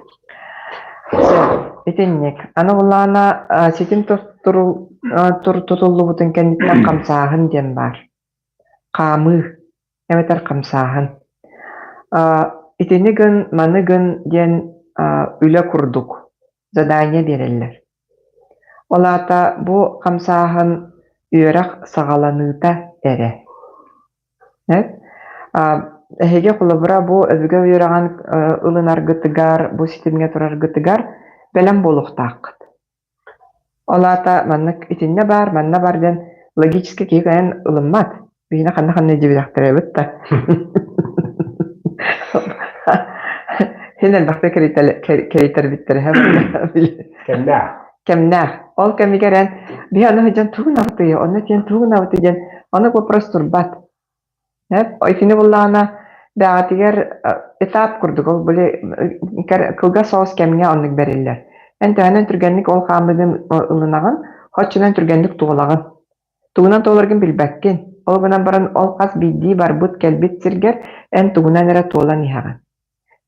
Итинник. Аны булаана ситим тутуллубутун кэнниттэн хамсааһын диэн баар. Хаамыы эбэтэр хамсааһын. Итини гын, маны гын диэн үлэ курдук задание биэрэллэр. Ол аата бу хамсааһын үөрэх саҕаланыыта эрэ. Эһиги холобура бу өбүгэ үөрэҕин ылынаргытыгар, бу ситимҥэ тураргытыгар бэлэм буолуохтааххыт. Ол аата маннык итиннэ баар, манна бар диэн логически киһи кэлэн ылыммат. Биһиэнэ ханна-ханна илдьибитэхтэрэ да. Син элбэхтэ кэрийтэрбиттэрэ Кэмнээх. Кэмнээх. Ол кэмигэр эн биһи аны сылдьан тугу гынабытый, онно тиийэн тугу гынабытый диэн ону вопрос турбат. Итини буллаҕына бэҕэтигэр этап курдук ол били кылгас соҕус кэмҥэ оннук бэриллэр. Эн төһөнөн түргэнник ол хаамыыгын ылынаҕын, оччонон түргэнник туолаҕын. Тугунан туоларгын билбэккин. Ол гынан баран ол хас биирдии барбыт-кэлбит сиргэр эн тугунан эрэ туолан иһэҕин.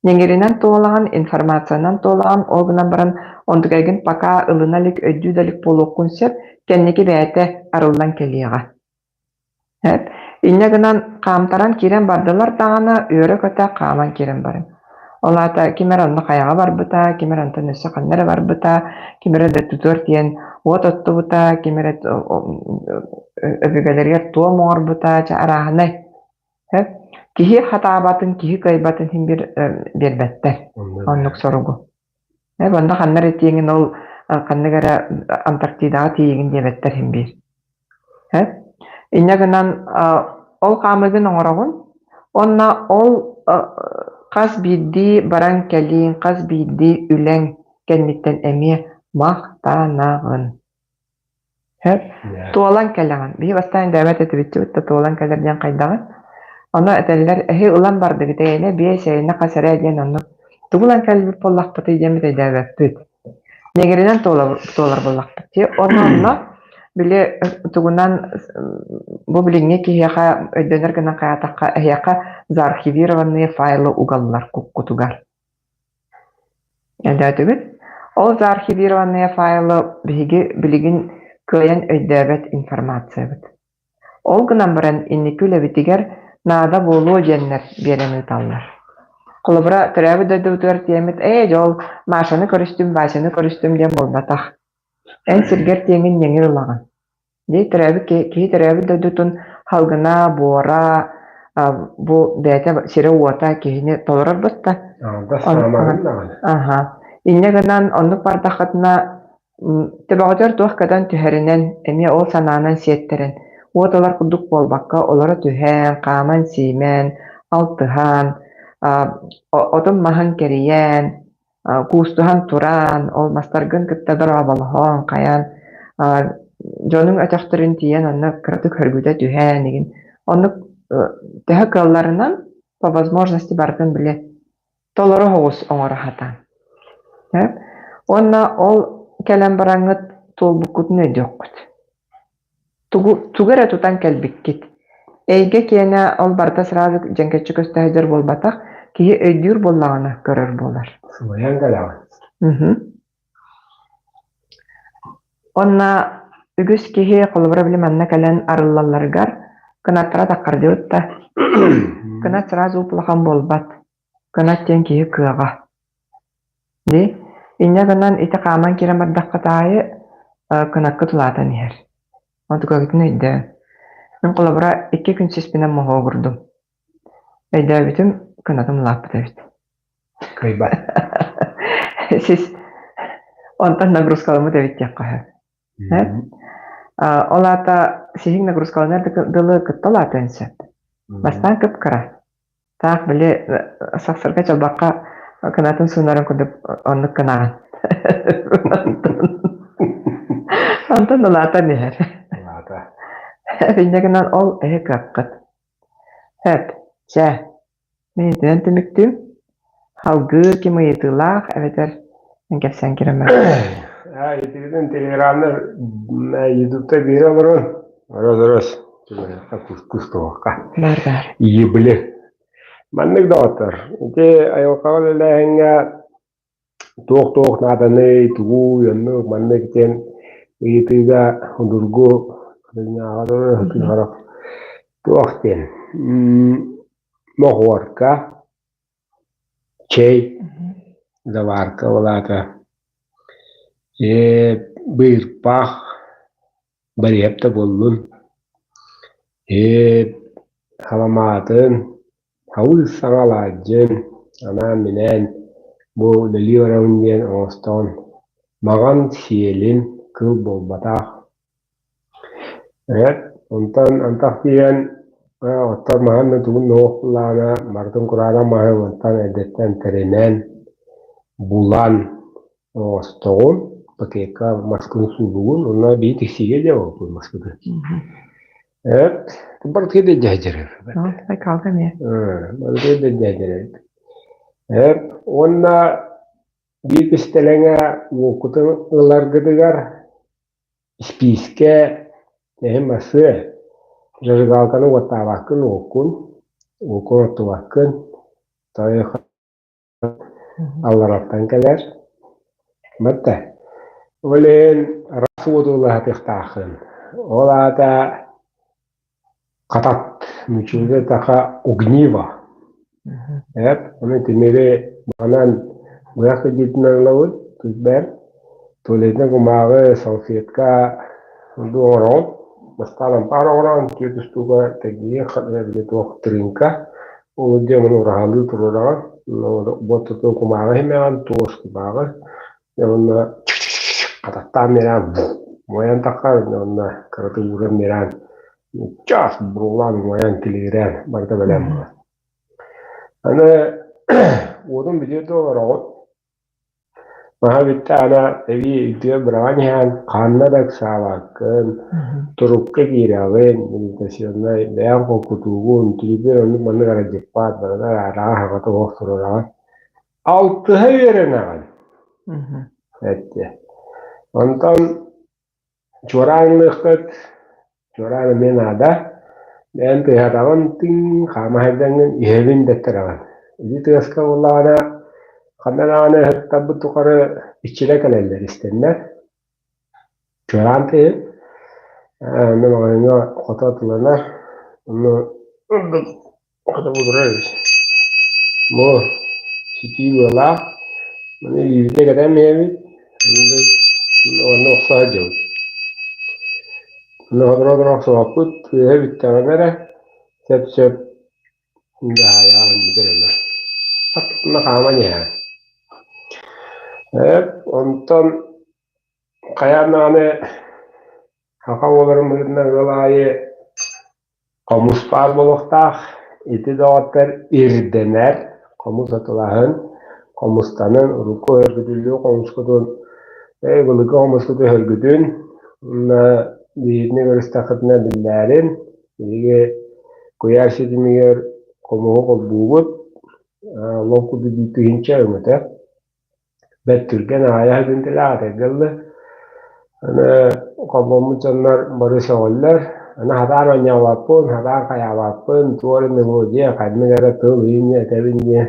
Ньэҥиринэн туолаҕын, информациянан туолаҕын, ол гынан баран онтукайгын пока ылына илик, өйдүү да илик буолуоххун сөп, кэнники бэйэтэ арыллан кэлиэҕэ. Инньэ гынан хаамтаран киирэн бардылар даҕаны, үөрэ-көтө хааман киирэн барыҥ. Ол аата ким эрэ онно хайаҕа барбыта, ким эрэ онтон өссө ханна эрэ барбыта, ким эрэ дойдутугар тиийэн уот оттубута, ким эрэ өбүгэлэригэр туом оҥорбута, чэ арааһынай. Киһи хатаабатын, киһи кыайбатын иһин биэрбэттэр оннук соругу. Онно ханна эрэ тиийэҥин ол ханнык эрэ Антарктидаҕа тиийэҥин диэбэттэр иһин биир. Инньэ гынан ол хаамыыгын оҥороҕун уонна ол хас биирдии баран кэлииҥ, хас биирдии үлэҥ кэнниттэн эмиэ махтанаҕын. Туолан кэлэҕин. Биһи бастаан өйдөөбөт этибит да туолан кэлэр диэн хайдаҕый? Ону этэллэр, эһи ылан бардыгыт эйэнэ биэс, эйэнэ хас эрэ диэн оннук. Тугу ылан кэлбит буоллахпытый диэммит өйдөөбөппүт. Ньэгиринэн туолар буоллахпыт дии. Онно онно били тугунан бу билиҥҥи киһиэхэ өйдөнөр гына хайаатахха эһиэхэ заархивированные файлы угаллар куккутугар. Өйдөөтүгүт? Ол заархивированные файлы биһиги билигин кыайан өйдөөбөт информациябыт. Ол гынан баран инники үлэбитигэр наада буолуо диэннэр биэрэн ыыталлар. Холобура, төрөөбүт дойдубутугар тиийэммит «Ээ, дьол, Машаны көрүстүм, Васяны көрүстүм» диэн буолбатах. Эн сиргэр тиэҥин ньэҥир ылаҕын. Дии төрөөбүт киһи төрөөбүт дойдутун халгына, буора, бу бэйэтэ сирэ-уота киһини толорор бытта. Аха. Инньэ гынан оннук бардаххытына төбөҕүтүгэр туох көтөн түһэринэн эмиэ ол санаанан сиэттэрэн уот ылар курдук буолбакка олоро түһэн, хааман-сиимэн, алтыһан, отун-маһын кэрийэн, куустуһан туран, ол мастаргын кытта дорооболоһон, хайаан дьонуҥ өтөхтөрүн тиийэн онно кыратык хөргүтэ түһэн игин оннук төһө кыалларынан по возможности барытын били толору оҕус оҥоро сатаан. Уонна ол кэлэн бараҥҥыт туолбуккутун өйдүөххүт. Тугу, тугу эрэ тутан кэлбиккит. Эйгэ киэнэ ол барыта сразу дьэҥкэччи көстө сылдьар буолбатах, киһи өйдүүр буоллаҕына көрөр буолар. Сылайан кэлэҕин. Мхм. Уонна үгүс киһи холобура били манна кэлэн арыллалларыгар кынаттара таххардыбыт да кынат сразу улахан буолбат. Кынат диэн киһи кыаҕа. Дии Инньэ гынан ити хааман киирэн бардаххыт аайы кынаккыт улаатан иһэр. Онтукаҕытын өйдөөн. Мин холобура 2 күн сиспинэн моһуогурдум. Өйдөөбүтүм кынатым улааппыт эбит. Кыайбат. Сис онтон нагрузкаламмыт эбит диэххэ сөп. Ол аата сиһиҥ нагрузкаланар дылы кытта улаатыан сөп. Бастаан кып-кыра. Таах били сахсырга чалбахха кынатын суунарын курдук оннук гынаҕын. Онтон улаатан иһэр. Улаата. Инньэ гынан ол эһи кыаххыт. Сөп, чэ, мин итинэн түмүктүүм. Салгыы ким ыйытыылаах эбэтэр мин кэпсээн киирэн Аа, итибитин телеграмнар ютубта биэрэ олорон Рос, рос, кустуохха. Баар баар. Ебли. Маннык доҕоттор, ити айылҕаҕа үлэлээһиҥҥэ туох-туох нааданый, тугуй, оннук, маннык диэн ыйытыыга судургу туох диэн мохуорка. Чэй, заварка ол аата быырпах, барыһап да буоллун, халамаатын, халыыс саҥа алаадьын, анаан-минээн бу үлэлии барабын диэн оҥостон маҕан сиэлин кыл буолбатах. Онтон антах тиийэн оттон маһын да тугун да суох буоллаҕына барытын кураанах маһы мантан эрдэттэн тэринэн, булан оҥостоҕун, пакекка маскын суулугун уонна биир тиксиигэ дьэ буолбут маскыты. Эт барытыгар да дьээдьэрэр. Байкалга эмиэ. Барытыгар да дьээдьэрэр. Эт уонна биир кистэлэҥэ уоккутун ыларгытыгар Испиискэ эһэм асыа, зажигалканы уоттаабаккын уоккун, уоккун оттубаккын, тойох аллараттан кэлэр. Батта. Ол иһин раз уоту ылаһатыахтааххын. Ол аата Хатат, нууччалыы эттэххэ огниво. Эп, ону тимири манан быһах илиитинэн ылабыт, түспэр, туалетнай кумааҕы, салфетка дуу оҥороҕун, бастаан ампаар оҥороон, түөрт устууга тэгдийэ били туох тырыыҥка, ол дьэ ону ураһалыы туруораҕын, буоттутун кумааҕы иһимэҕин, туос кумааҕы, дьэ уонна хататтаан биэрэн умайан таххар уонна кыратык ууран биэрэн чаас буруолаан умайан тилигирээн барыта бэлэм буолар. Аны уотун бүтүөр да олороҕут. Маһа бүттэ ана эбии үтүө быраҕан иһэн ханна да ыксаабаккын, турукка киирэҕин, медитационнай бэйэҥ холкутуугун, түбүгэр оннук маннык аралдьыппат, барыта арааһа аҕата оһох туруораҕын. Алтыһа үөрэнэҕин, эттэ. Онтон чуораанныаххыт, чуораан эмиэ наада. Бэйэм тыаһатаҕын тыҥ, хаама сылдьаҥҥын иһэбин дэттэрэҕин. Ити тыаска буоллаҕына, ханна даҕаны ыһыктарбыт тухары иччилэр кэлэллэр истэннэр. Чуораан тыаһын, онно маҕаһыыҥҥа хото атыыланар, онно Хата булдурар эбит. Бу ситии быалаах, маны илиибитэ кэтэн иһэбит, онно охсо сылдьабыт. Онно сотору-сотору охсубаппыт, тыаһа бүттэҕинэ эрэ сөп-сөп дьаһайаҕын бүтэр ылар. Онно хааман иһэҕин. Онтон хайаан даҕаны саха буоларын быһыытынан ыал аайы Хомус баар буолуохтаах, ити доҕоттор ирдэнэр, хомус атылаһын, хомустанын, урукку өһөргүтүллүү хомускутун, былыргы хомускутун өһөргүтүн, уонна биһигини көрүстэххитинэ биллээрин, биһиги куйаар ситимигэр хомуһу холбуубут, лоп курдук биир тыһыынча өҥөтө. Бэрт түргэн аҕыйах күнтэлээх этэргэ дылы. Аны холбоммут дьоннор бары сөҕөллөр. Аны сатаан оонньообоппун, сатаан хайаабаппын, туох эрэ мелодия, ханнык эрэ тыл иһин этэбин диэн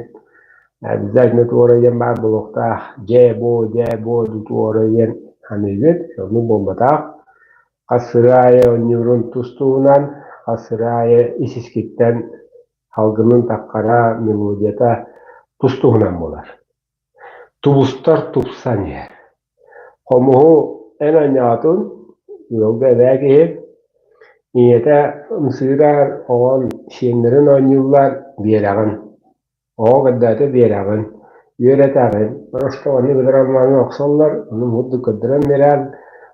обязательно туох эрэ диэн баар буолуохтаах. Дьээ-буо, дьээ-буо дуу туох эрэ диэн саныыгыт. Оннук буолбатах. Хас сырыы аайы оонньуурун тус-туһунан, хас сырыы аайы ис-искиттэн салгынын таххара, мелодията тус-туһунан буолар. Тубустар тупсан иһэр. Хомуһу эн оонньоотун, ыалга эбээ киһи, ийэтэ ымсыырар, оҕом сиэннэрин оонньууллар, биэрэҕин. Оҕо көрдөөтө биэрэҕин, үөрэтэҕин, просто оннук ытыран маҥҥа охсоллор, ону мурдук көрдөрөн биэрэн,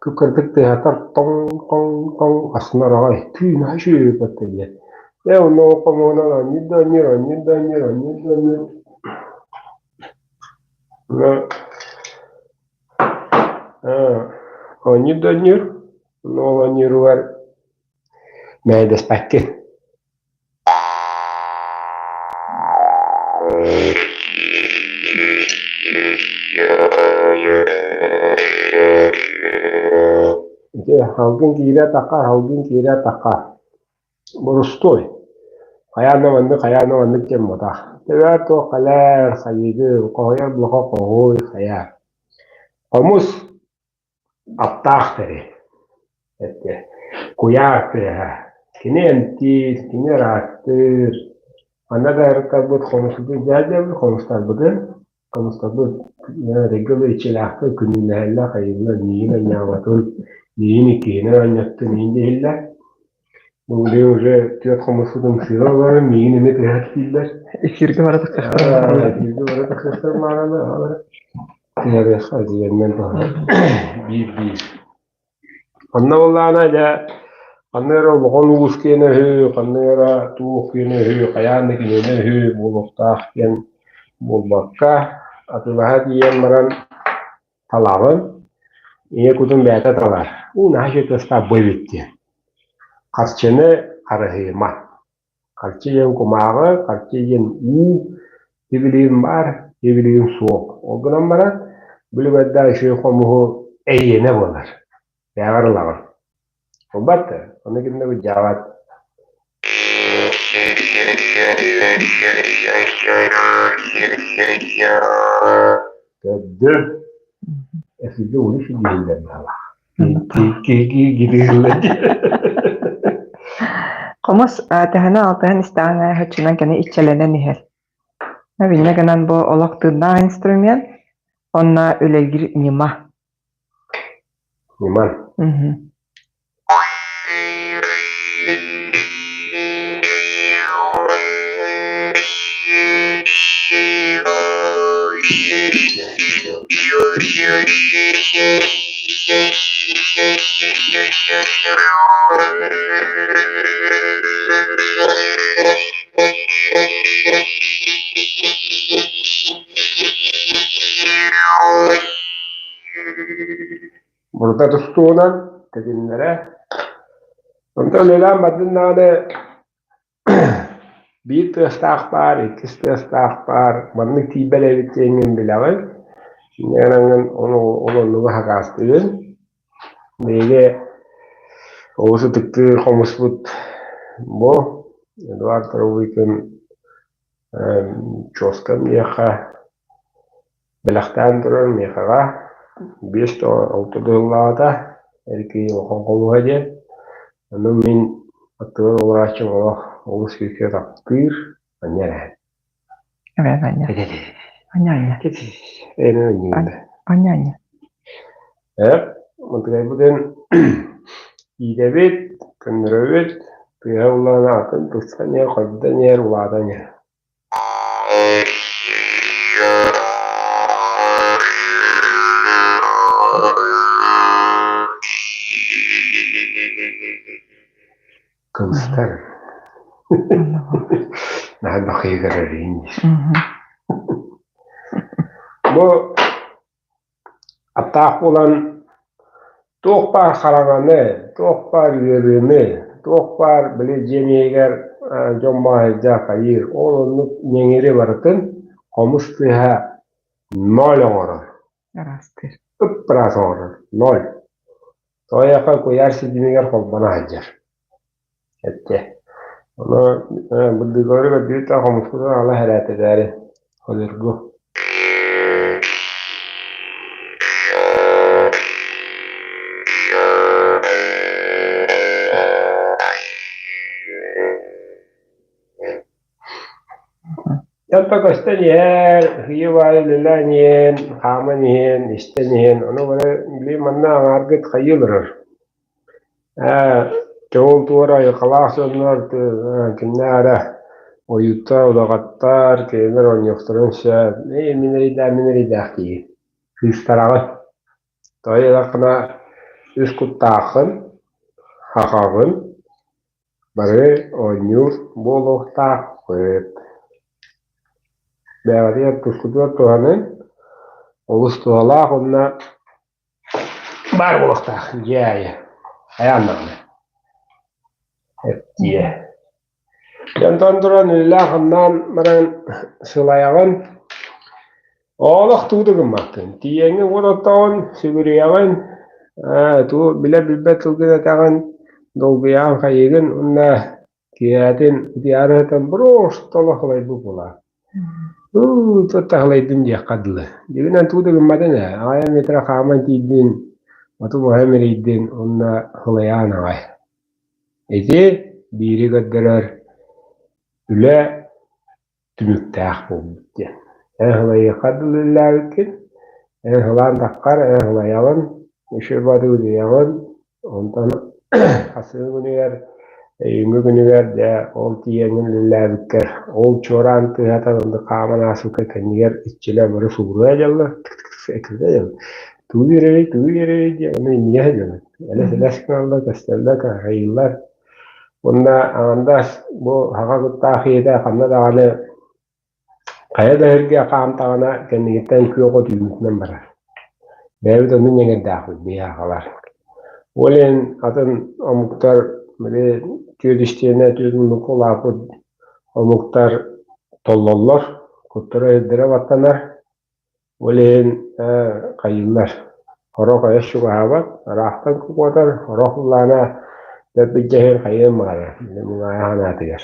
кып-кырдык тыаһатар тоҥ-тоҥ-тоҥ астынар аҕай, тыына үчүгэй батта диэн. Дьэ онно ол хомуһунан оонньуур да оонньуур, оонньуур да оонньуур, оонньуур да оонньуур. Оонньуур да оонньуур, онно ол оонньууругар мэһэйдэспэккин. Ити салгын киирэ атахха, салгын киирэ атахха. Боростуой. Хайаан да маннык, хайаан да маннык диэн буотах. Төбөөр туох кэлэр, хайыыгын, хоһуйар блоха хоһуй, хайаа. Хомус аптаах тэрил. Этэ. Куйаар тыаһа. Кини эмтиир, кини ыраастыыр. Манна да ырыттарбыт хомусбутун дьээдьэбит, хомустарбытын, хомустарбыт эргэ иччилээхтэр күнүүлэһэллэр, хайыыллар, миигин анньаабатын, миигин иккиһинэн анньаттын иин диэһиллэр. Бу билигин уже түөрт хомуспутун сыыра олорон миигин эмиэ түһэртииллэр. Эфиргэ бара тахсыахтара. Эфиргэ бара тахсыахтара маараны түһэриэххэ дьиэннэн туһанар биир-биир. Онно буоллаҕына дьэ ханна эрэ улахан уус киэнэ үһү, ханна эрэ туох киэнэ үһү, хайаан да киниэнэ үһү буолуохтаах диэн буолбакка, атыылаһа тиийэн баран талаҕын, ийэ кутун бэйэтэ талар. Уу наһаа үчүгэй тыастаах бу эбит диэн. Харчыны харыһыйыма. Харчы диэн кумааҕы, харчы диэн уу, сибилигин баар, сибилигин суох. Ол гынан баран, бүлүгэрдээх үчүгэй хомуһу эйиэнэ буолар. Бэйэҕэр ылаҕын. Буолбат да, ону ким да былдьаабат. Көрдүм. Эфиргэ уну силиһиллэр баҕалаах. Киһи Хомус төһөнө-алтыһан истэҕин аайы соччонон кини иччэлэнэн иһэр. Биннэ гынан бу олох тыыннаах инструмент уонна үлэлиир ньыма. Ньыма. Бурута тустуунан тэтиннэрэ. Онтон үлэлээн бардын даҕаны биир тыастаах баар, иккис тыастаах баар, маннык тиийбэт эбит диэҥҥин билэҕин. Инньэ ону ол оннугу хакаастыгын. Биһиги олус ытыктыыр хомуспут бу Эдуард Рубикин чуоска миэхэ бэлэхтээн турар миэхэҕэ биэс да алта да сыллааҕыта эр киһи улахан хомуһа диэн. Ону мин аттыбар олорооччум олох олус күүскэ таптыыр, анньа эрэһин. Эбээн анньа. Анньа анньа. Эбээн Анньа анньа. Эп, мантыкайбытын иитэбит, көннөрөбүт, тыаһа улаан аатын тупсан иһэр, хойдон иһэр, улаатан иһэр. Кыбыстар. Наһаа бахыйыгар эрийин диир. Бу аттаах буолан туох баар хараҥаны, туох баар ыарыыны, туох баар били дьиэм иһигэр дьон баайдаах хайыыр, ол оннук ньэҥири барытын хомус тыаһа ноль оҥорор. Араастыыр. Ып-ыраас оҥорор, ноль. Тоойуохха куйаар ситимигэр холбоно сылдьар. Эттэ. Ону бырдыгары көрдүүр да хомуспутун ала эрээтэтээри холургу. Онто көстөн иһэр, сыыйа-баайа үлэлээн иһэн, хааман иһэн, истэн иһэн, ону бары били манна аҥааргыт хайыы олорор. Ээ, көҥүл туора айылҕалаах дьоннор кимнээх эрэ ойууттар, удаҕаттар, кинилэр оонньуохтарын сөп. Ээ, мин эрэйдээх, мин эрэйдээх киһи. Кыыстараҕын. Тоҕо диэтэххинэ, үс куттааххын, хахаҕын, бары оонньуур буолуохтаахпыт. Бэйэҕитигэр тускутугар туһаныҥ, олус туһалаах уонна баар буолуохтаах дьиэ аайы хайаан даҕаны дьиэ. Онтон туран үлэлээн-хамнаан баран сылайаҕын, олох тугу да гыммаккын. Тиийэҥҥин уот оттоҕун, сүгүрүйэҕин, тугу билэр-билбэт тылгын этэҕин, долгуйаҕын хайыыгын уонна Киэһэтин утуйаары сытан просто олох ылайбыт буолаа. Ыы, таһылайдым диэххэ дылы. Дьиҥинэн тугу да гымматын ээ, аҕыйах метра хааман тиийдин, оту-маһы мэрийдин уонна һылайаан аҕай. Ити биири көрдөрөр үлэ түмүктээх буолбут диэн. Эн сылайыахха дылы үлэлээбиккин, эн сылаан таххар, эн сылайаҕын, үчүгэй баҕайытык утуйаҕын, онтон хасыһы күнүгэр, өйүүҥҥү күнүгэр дьэ ол тиийэҥҥин үлэлээбиккэр, ол чуораан тыаһатан онно хааман ааспыкка кэннигэр иччилэр бары субуруйа дьаллар, тугу биэрэрий, тугу биэрэрий диэн ону иннигэр сылдьабын. Элэс-элэс гыналлар, көстөллөр, кыһайыыллар. Уонна аҥардас бу саха куттаах ийэтэ ханна даҕаны хайа да сиргэ хаамтаҕына кэннигиттэн күөх от үүммүтүнэн барар. Бэйэбит оннук ньэҥирдээхпит биһи сахалар. Ол иһин атын омуктар били түөрт истиэнэ түөрт муннукка улааппыт омуктар толлоллор, куттара-өйдөрө баттанар. Ол иһин хайыыллар, сорох айас чугаһаабат, ыраахтан куотар, сорох былаана бэрт иһин хайыан баҕарар, муҥаайа санаатыгар.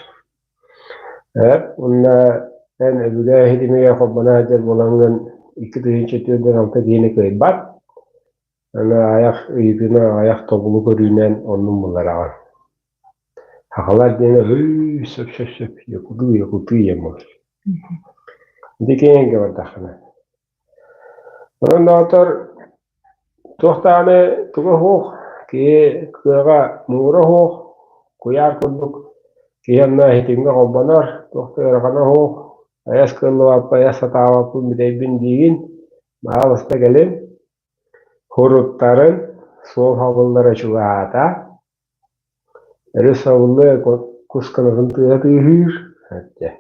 Уонна эн өбүгэ ситимигэр холбоно сылдьар буолаҥҥын 2046 киһини кыайбат, аны аҕыйах ыйытыынан, аҕыйах тобулу көрүүнэн оннун буллараҕын. Сахалар диэн өй сөп сөп сөп якутуу якутуу диэн буолар. Ити киэҥ бардаххына. Онон доҕоттор туох даҕаны туга суох, киһи кыаҕа муҥура суох, куйаар курдук киһи онно ситимҥэ холбонор, туох да ыарахана суох, айас кыаллыбаппын, айас сатаабаппын бүтэйбин диигин, баһаалыста кэлин, Хуруттарын суол хабыллара чугаһаата, Өрүс сабыллыа кус кынатын тыаһа тыаһыыр, дьэ,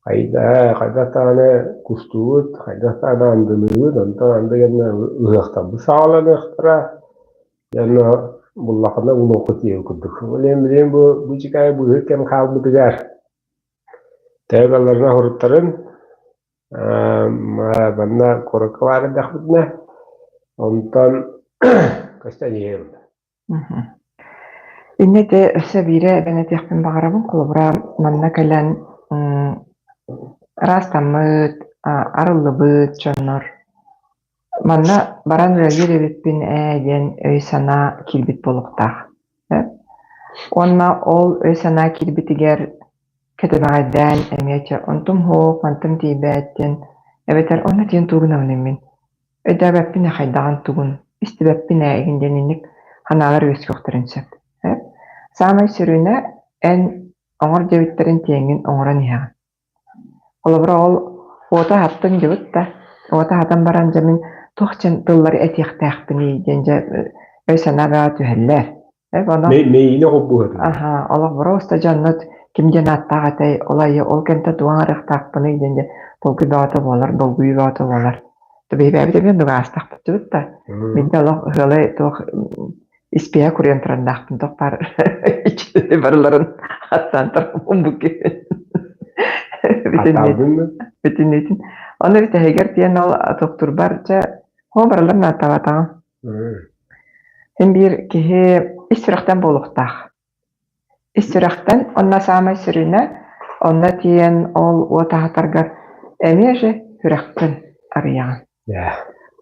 хайдах даҕаны кустуубут, хайдах даҕаны андылыыбыт, онтон анды гэннэ ыһыахтарбыт саҕаланыахтара, дьэ буллаххына булуоххут диэн курдук. Ол иһин билигин бу бу чикаайы быыһык кэм хаалбытыгар төһө балларына хоруттарын манна куоракка баар эрдэхпитинэ, онтон көстөн иһиэм. Инньэ ити өссө биири эбэн этиэхпин баҕарабын. Холобура, манна кэлэн ыраастаммыт, арыллыбыт дьоннор манна баран үлэлиир эбиппин ээ диэн өй-санаа киирбит буолуохтаах. Уонна ол өй-санаа киирбитигэр кэтэмэҕэйдээн эмиэ чэ онтум суох, мантым тиийбэт диэн эбэтэр онно тиийэн тугу гынабыный мин Өйдөөбөппүн ээ хайдаҕын тугун, истибэппин ээ игин диэн инник санаалар үөскүөхтэрин сөп. Саамай сүрүнэ эн оҥор диэбиттэрин тиэҥҥин оҥорон иһэҕин. Холобура ол уоту аһаттыҥ дьыбыт да, уоту аһатан баран дьэ мин туох дьэн тыллары этиэхтээхпиний диэн дьэ өй-санаа бөҕө түһэллэр. Мэйиини холбуһар. Аһаа, олох боруоста дьоннут ким диэн ааттаах этэй, ол айы ол кэмтэ тугу аҥарыахтаахпыный диэн дьэ толкуй бөҕөтө буолар, долгуйуу бөҕөтө буолар. Биһибээбит эмиэ оннук аастахпыт да, мин олох ыһыалай туох испиэһэ куруйан тураннаахпын туох баар барыларын аттаан тарпын бу бүтүннүүтүн. Ону бүтэһигэр диэн ол туохтурбар дьэ, хоо барыларын ааттаабатаҕым. Син биир киһи ис сүрэхтэн буолуохтаах. Ис сүрэхтэн уонна саамай сүрүнэ онно тиийэн ол уот аһатаргар эмиэ же сүрэххин арыйаҕын.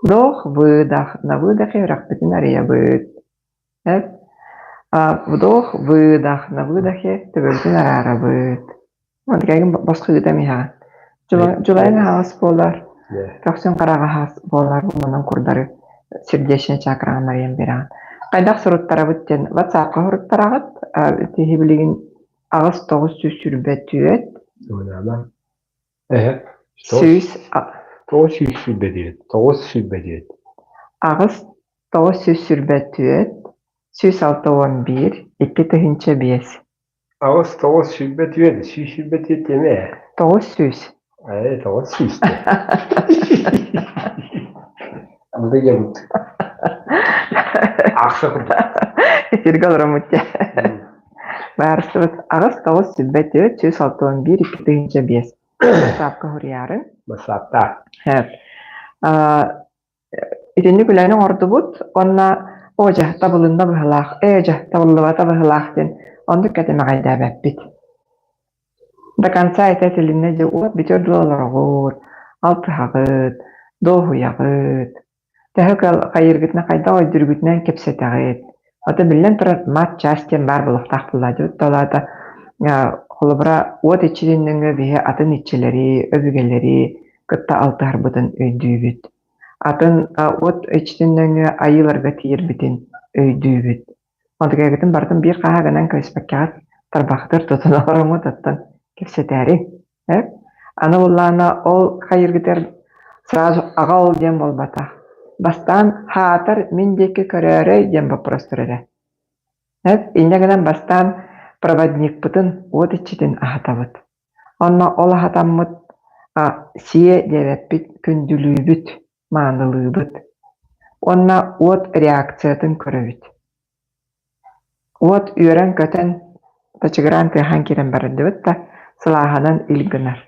Вдох, выдох, на выдохе үрэхпитин арыйабыт. Эп вдох, выдох, на выдохе төбөбүтүн араарабыт. Онтукайгын босхо ыытан иһэҕин. Дьулайын аһаҕас буолар, көхсүн хараҕаһас буолар, онон курдары сердечнай чакраҕын арыйан биэрэҕин. Хайдах суруттарабыт диэн WhatsApp-ка суруттараҕыт. Киһи билигин 8 924 Эһэ 100 924 924 8 924 161 2005. 8 924 124 диэмэ ээ. 900. Ээ, 900 Андыйабыт. Аахса курдук. Эфиргэ олороммут дьэ. Баарыстыбыт 8 924 161 2005. Бассаапка суруйаарын. Бассааптаа. Итинник үлэни оҥордубут уонна оо дьэ табылынна быһыылаах, ээ дьэ табыллыбата быһыылаах диэн оннук кэтэмэҕэйдээбэппит. До конца этэ этилиннэ дьэ уот бүтүөр дылы олороҕут, алтыһаҕыт, дуоһуйаҕыт, төһө кыал хайыыргытынан хайдах өйдүүргүтүнэн кэпсэтэҕит. Ото биллэн турар мат-чаас диэн баар буолуохтаах буоллаҕа дии. Ол аата Холобура, уот иччитин нөҥүө биһи атын иччилэри, өбүгэлэри кытта алтыһарбытын өйдүүбүт. Атын уот иччитин нөҥүө айыыларга тиийэрбитин өйдүүбүт. Онтукайгытын барытын биир хааһа гынан кэбиспэккэҕит, тарбахтар тутан олороҥҥут оттон кэпсэтээри. Э? Аны буоллаҕына ол хайыыргытыгар сразу аҕал диэн буолбатах. Бастаан хаатар мин диэки көрөөрөй диэн боппуруос турар эрэ. Эп, инньэ гынан бастаан проводникпытын уот иччитин аһатабыт. Онно ол аһатаммыт сиэ диэбэппит, күндүлүүбүт, маанылыыбыт. Уонна уот реакциятын көрөбүт. Уот үөрэн-көтөн, тачыгыраан тыаһаан киирэн барардыбыт да, сылааһынан ил гынар.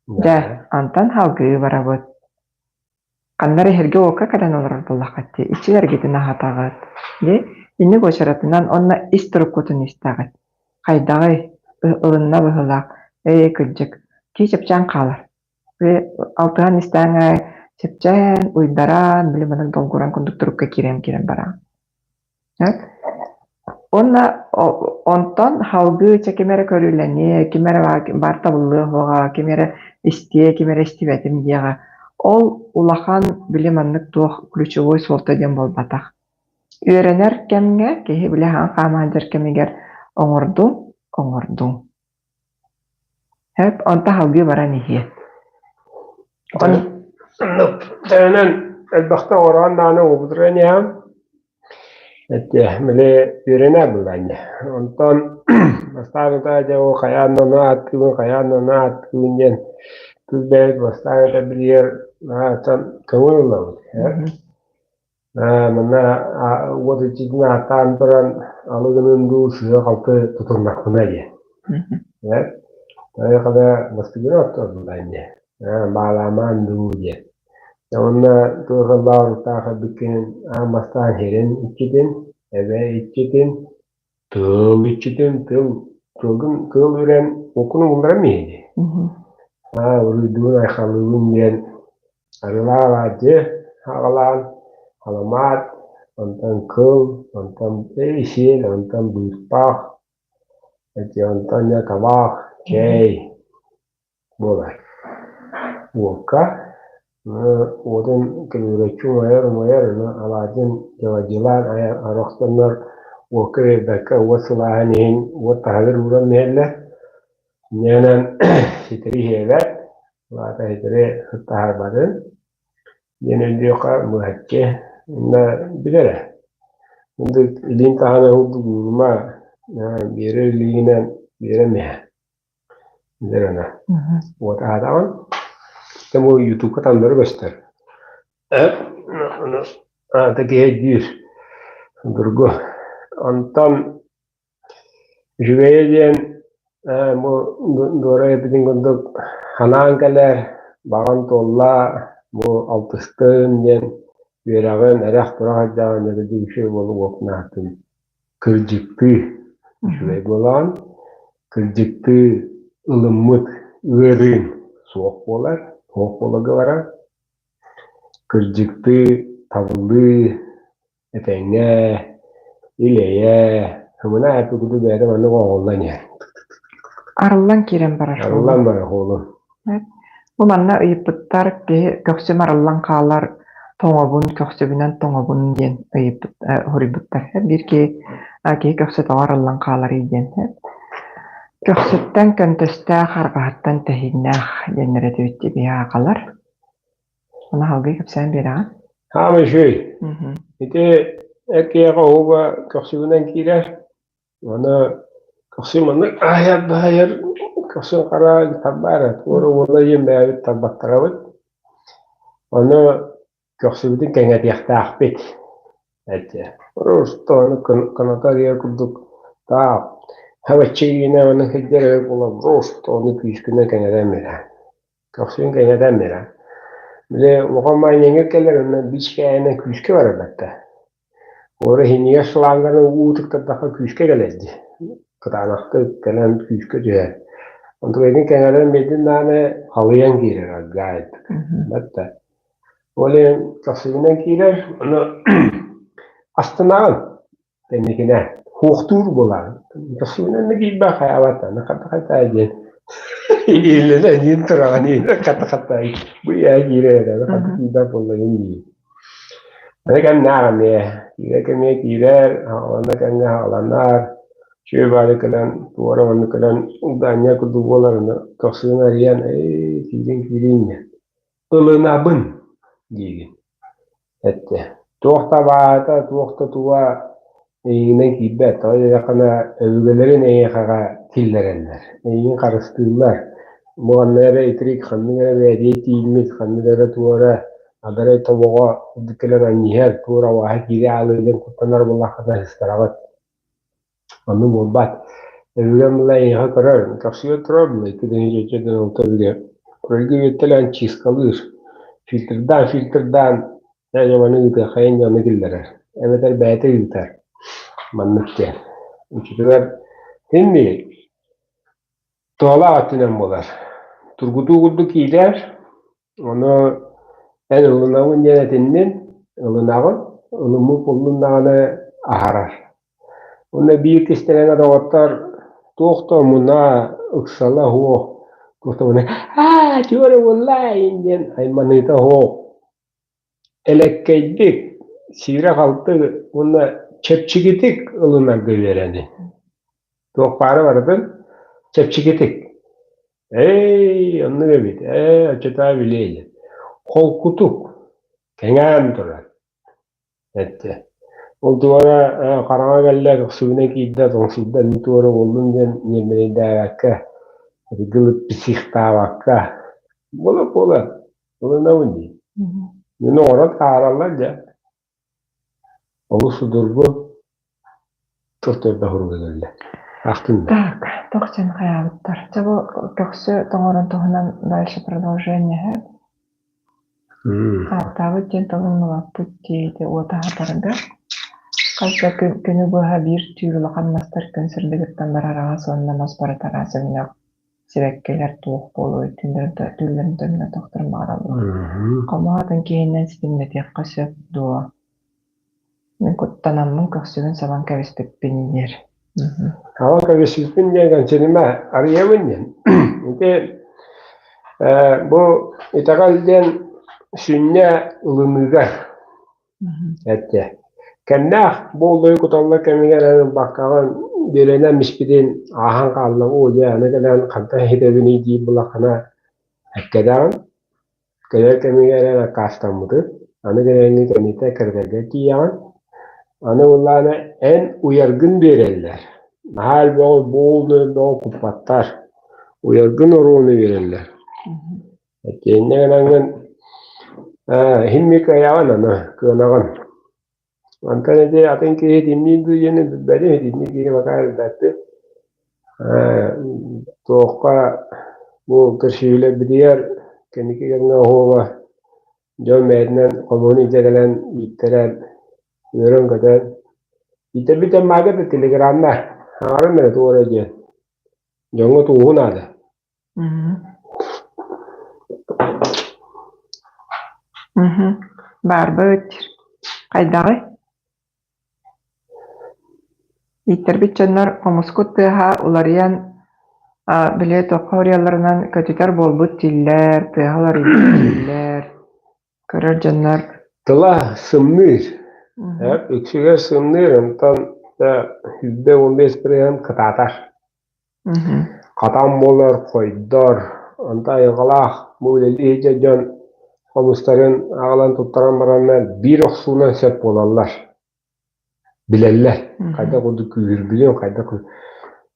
Дьэ, онтон салгыы барабыт. Ханна эрэ иһэргэ-уокка кэлэн олорор буоллаххыт дии, иччилэргитин аһатаҕыт дии, инник уочаратынан уонна ис туруккутун истэҕит. Хайдаҕый, ылынна быһыылаах, ээ, кырдьык, кии чэпчээн хаалар. Били алтыһан истэҕиҥ аайы чэпчээн, уйдаран, били маннык долгуран курдук турукка киирэн-киирэн бараҕын. Уонна онтон салгыы чэ ким эрэ көрүүлэниэ, ким эрэ баар табыллыа суоҕа, ким эрэ истиэ, ким эрэ истибэтим диэҕэ. Ол улахан били маннык туох ключевой суолта диэн буолбатах. Үөрэнэр кэмҥэ киһи били хаһан хаама сылдьар кэмигэр оҥордуҥ, оҥордуҥ. Сөп, онтон салгыы баран иһиэ. Онон элбэхтэ оҥороон даҕаны уубутуран иһэм. Эти били үөрэнэ булаанньа. Онтон бастаан утаа дьэ ол хайаан да ону ааттыыбын, хайаан да ону ааттыыбын диэн тыл бэйэбит бастаан этэ билигэр наһаа көҥүл ылабыт. Манна уот иччитин ааттаан туран алы гынын дуу сыыһа-халты тутуннахпына диэн. Хайа бастыгыра оттор диэн. Баалаамаан дуу диэн. Уонна туох ыллаах эбиккин аан бастаан сирин иччитин, эбэ иччитин, тыл иччитин, тыл тылгын тыл үрэн окуну булларан иһини. Аа уруйдуун айхалыыбын диэн арыылаах алаадьы аҕалаан халамаат, онтон кыл, онтон сиэл, онтон быыппах, эти онтон дьэ табаах, чэй буолар. Уокка уотун көбүрүччү умайар-умайар, ону алаадьын дьабадьылаан арахсаннар уокка биэрбэккэ уот сылааһын иһин уот таһыгар ууран иһэллэр. Инньэ ситэри иһиэбэт, улаата ситэри таһаарбатын диэн өйдүөххэ быһаччы уонна билэрэ. Ындык илиин таһынан уурдугуурума, биэрэр илиигинэн биэрэн иһэ. Билэр Уот аһатаҕын. Дьэ бу ютубка таҥнары көстөр. Аата киһи өйдүүр. Судургу. Онтон үчүгэйэ диэн бу Дора эппитин курдук ханаан кэлэр, баҕан туолла, бу алтыстым диэн үөрэҕин эрэх-турах эрдэҕинэ үчүгэй буолуох уопнаатын кырдьыктыы үчүгэй буолаҕын, кырдьыктыы ылыммыт ыарыыҥ суох буолар, суох буоларга барар, кырдьыктыы табыллыы этэҥҥэ, ил-эйэ, ымына эппит бэйэтэ маннык оҥоһуллан иһэр. Арыллан киирэн барар Арыллан барар хуолун. Бу манна ыйыппыттар киһи көхсүм арыллан хаалар, тоҥобун, көхсүбүнэн тоҥобун диэн ыйыппыт суруйбуттар. Биир киһи киһи көхсө тоҕо арыллан хааларый диэн. Көхсүттэн көнтөстөөх, арҕаһыттан тэһииннээх диэннэр этибит дии аахалар. Ону салгыы кэпсээн биэрэҕин. Хаамай үчүгэй. Ити эр киһиэхэ оһуоба көхсүгүнэн киирэр. Аны көхсүм маннык аһыйар да аһыйар, көхсүм хара тарбаар ээ, туора уола диэн бэйэбит тарбаттарабыт. Ону көхсүбүтүн кэҥэтиэхтээхпит этэ. Просто ону кыната арыйар курдук таах хабаччыйыына ону сылдьар эбит буолан просто ону күүскүнэн кэҥэтэн биэрэ. Көхсүн кэҥэтэн биэрэ. Били улахан маанньаҥҥа кэлэр онно биичкээнэ күүскэ барар батта. Уора иһинигэр шланганы уу тыктардахха күүскэ кэлэр дии. Кытаанахтык кэлэн күүскэ түһэр. Онтукайгын кэҥэрэн биэрдин даҕаны халыйан киирэр аргаайдык. Батта. Ол иһин көхсүгүнэн киирэр, ону астынаҕын кэнникинэ. Хуохтуур буолаҕын. Көхсүгүнэн да киирбэх хайаабат аны хата-хата диэн иилэнэ иин тураҕын иилэ хата-хата бу ийэ киирэр эрэ хата киирбэт буоллаҕын дии. Аны кэмнээх эмиэ киирэр кэмҥэ киирэр, хаҕыланар кэмҥэ хаҕыланар, үчүгэй баҕайы кэлэн туора маннык кэлэн Даанньа курдук буолар аны көхсүгүн арыйан ээ киириҥ киириҥ диэн ылынабын диигин эттэ. Туох да абааһыта, туох да туга эйигинэн киирбэт, тоҕо диэтэххинэ өбүгэлэрин эйиэхэҕэ киллэрэллэр, эйигин харыстыыллар. Бу ханна эрэ итирик, ханнык эрэ бэйэтигэр тиийиммит, ханнык эрэ туора адарай тобоҕо курдук кэлэн анньыһар, туора абааһы киирэ аалыы диэн куттанар буоллаххына ыһыстараҕыт. Оннук буолбат. Өбүгэм ыла эйиэхэ көрөр, көхсүгэр турар була икки тыһыынча алта өбүгэ. Көрөргө үөттэлээн чисткалыыр. Фильтрдаан, фильтрдаан дьэ маны ыытыаххайын дьону киллэрэр. Эбэтэр бэйэтэ ыытар. Маннык диэн. Учутугар син биир туһалаах өттүнэн буолар. Тургутуу курдук киирэр, Ону эн ылынабын диэн этиннин, ылынаҕын, ылыммыт буоллун даҕаны аһарар. Уонна биир кистэлэҥэ доҕоттор туох да омуна, ыксала суох, туох да омуна «Аа, чуора буоллаа» диэн айманыыта суох. Элэккэйдик, сиирэ-халты уонна чэпчэкитик ылынарга үөрэни. Туох баара барытын чэпчэкитик. Ээй, оннук эбит, ээ, оччотоо билиэ диэн. Холкутук, кэҥээн турар, эттэ. Ол туора хараҥа кэллэ, көхсүбүнэн киирдэ, тоҥсуйда, мин туора буоллум диэн ньиэрмэнэйдээбэккэ, ытыгылык психтаабакка, буола-буола, ылынабын дии. Мин оҥорон таһаараллар дьэ. Олус судургу, туох хоруга кэллэ. Ахтын да. Так, туох диэн хайаабыттар? Чэ бу көхсү тоҥорун туһунан дальше продолжение Ааттаабыт диэн тылын ылаппыт диэти уота аһатарга хас да күнү быһа биир түүл улахан мастар күн сырдыгыттан барар араас уонна мас барыта араас өҥнөөх сибэккилэр туох буолуой түүллэрин төннө тохторун баҕараллар. Хомуһу атын киһинэн ситимнэтиэххэ сөп дуо? Мин куттанаммын көхсүбүн сабан кэбиспиппин диир. Сабан кэбиспиппин диэн кэнсиримэ арыйабын диэн. Ити бу итэҕэл диэн сүнньэ ылыныыга Эттэ: «Кэмнээх бу оллойу куталлар кэмигэр эн ылбаккаҕын биэлэнэн испитин ааһан хаалла оо дьэ аны кэлэн хантан иһитэбиний диир буоллаххына эккэдэҕин, кэлэр кэмигэр эн аккаастаммытын, аны кэлэҥҥин кэннитэ кэргэргэ тиийэҕин, аны буоллаҕына эн уйаргын биэрэллэр, наһаа элбэҕи буолну элбэҕи куппаттар, уйаргын оруону биэрэллэр Итиэннэ гынаҥҥын иһин кыайаҕын аны, кыанаҕын. Онтон ити атын киһи итинниир дуу диэни билбэтим, итинник киһи пока билбэппин. Туохха бу көрсүһүүлэрбитигэр кэнники кэмҥэ оһуоба дьон бэйэтинэн хомуһун илдьэ кэлэн ииттэрэн, үөрэн-көтөн. Ииттэрбит дьон баайга да телеграмна аҥарын эрэ туох эрэ диэн. Дьоҥҥо тууһу наада. Баарбыт. Хайдаҕый? Ииттэрбит дьоннор хомускут тыаһа уларыйан, били туохха уруйалларынан көтүтэр буолбут дииллэр, тыаһа уларыйбыт дииллэр. Көрөр дьоннор Тыла сымныыр. Үксүгэр сымныыр, онтон 115 бырыһыан кытаатар. Хатан буолар, хойдор, онто айылҕалаах бу үлэлии сылдьар дьон хомустарын аҕалан туттаран бараннар биир охсуунан сөп буолаллар. Билэллэр, хайдах курдук күүһүрбүтүн, хайдах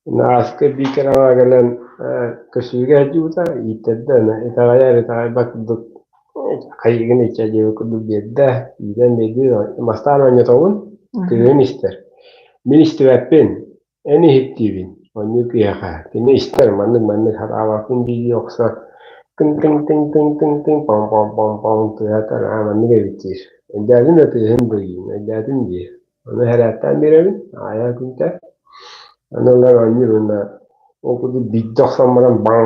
Нааска биикэр аҕа кэлэн көсүүгэ сылдьыбыта, ииттэрдэ, итэҕэйэр итэҕэйбэт курдук хайыгын иччэ диэбит курдук биэрдэ, иитэн биэрдии, бастаан оонньотобун, тыаһын истэр. Мин истибэппин, Эн иһиттиибин, оннук киһиэхэ, кини истэр, маннык-маннык сатаабаппын дии-дии охсор, тыҥ-тыҥ-тыҥ-тыҥ-тыҥ-тыҥ пом-пом-пом-пом тыаһатар, аа маннык эбит диир. Өйдөөтүм да тыаһын быһыйын, өйдөөтүм диир. Ону эһэрээттээн биэрэбин, аайа күнтэ. Аны ылан оонньуур уонна ол курдук биирдэ охсон баран баҥ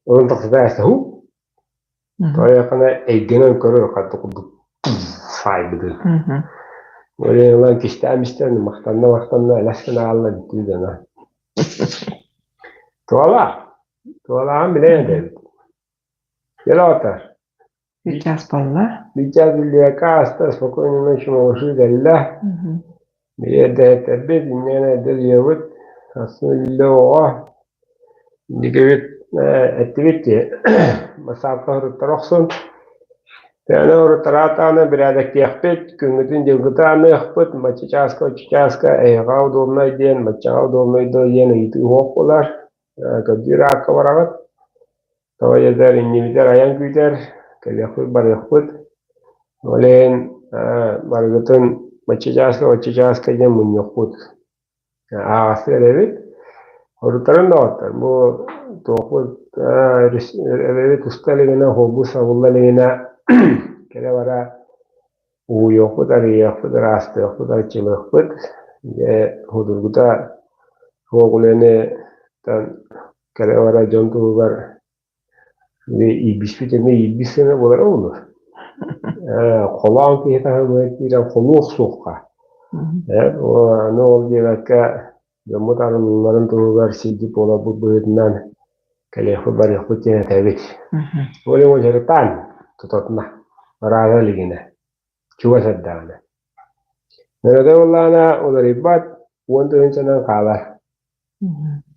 ылан тахсыта ааста һуу Тойохуна эйгэнэн көрөр хайдах курдук саайбытын. Ол ылан кистээн истэн махтанна-махтанна элэс гына хаалла бүттүү дьоно. Туолаах. Туолааҕын билэн этэбит. Кэлэ отар. Сейчас буолла. Сейчас биллибэккэ ааста, спокойной ночи, малыши кэллэ. Эрдэһиттэрбит, инньэ эрдэ утуйабыт. Сарсын үлэ оҕо. Инникибит эттибит дии, бассаапка суруттара охсун. Төһөнөн уруттараатаҕына бирээдэктиэхпит, күҥҥүтүн-дьылгытын аныахпыт, бачча чааска, оччо чааска эһиэхэ удобнай диэн, баччаҕа удобнай дуо диэн ыйытыы суох буолар. Көрдүүр аакка бараҕыт. Тоҕо диэтэр иннибитигэр айан күүтэр, кэлиэхпит барыахпыт. Ол иһин барыгытын бачча чааска, бачча чааска диэн мунньуохпут. Ааҕастык эрэбит. Оруттарын доҕоттор, бу туохпут эбэбит уста илигинэ, уһуобут сабылла илигинэ кэлэ-бара угуйуохпут, арыйыахпыт, ыраастыахпыт, арчылыахпыт. Дьэ, судургута суох үлэни кэлэ-бара дьон туһугар иирбиспит эмиэ иирбис сыана буолара буолуо. Холоон киһи таһымыгар киирэн холуох суохха. Аны ол диэбэккэ дьоммут арылларын туһугар сирдьит буоларбыт быһыытынан кэлиэхпит барыахпыт диэн этэбит. Ол иһин дьарыктаан тутатына ыраата илигинэ, чугас эрдэҕинэ. Нөрөтө буоллаҕына уларыйбат, 10 тыһыынчанан хаалар.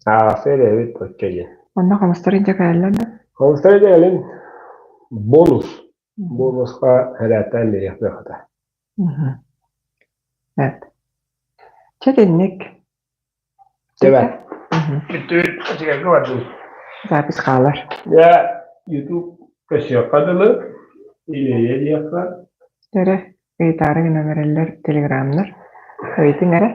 Ааҕса эрэбит оччо диэн. Онно хомустар илдьэ кэлэллэр да? Хомустар илдьэ кэлин бонус. Бонуска эрээттээн биэриэхпит хата. Эт. Чэ итинник. Тэбэ. Бүттүбүт эчэгэлгэ бардым. Запись хаалар. Дьэ, YouTube көрсүөххэ дылы, илиэйэ диэххэ. Эрэ, ыйытаары гынан эрэллэр телеграмнар. Ыйытыҥ эрэ.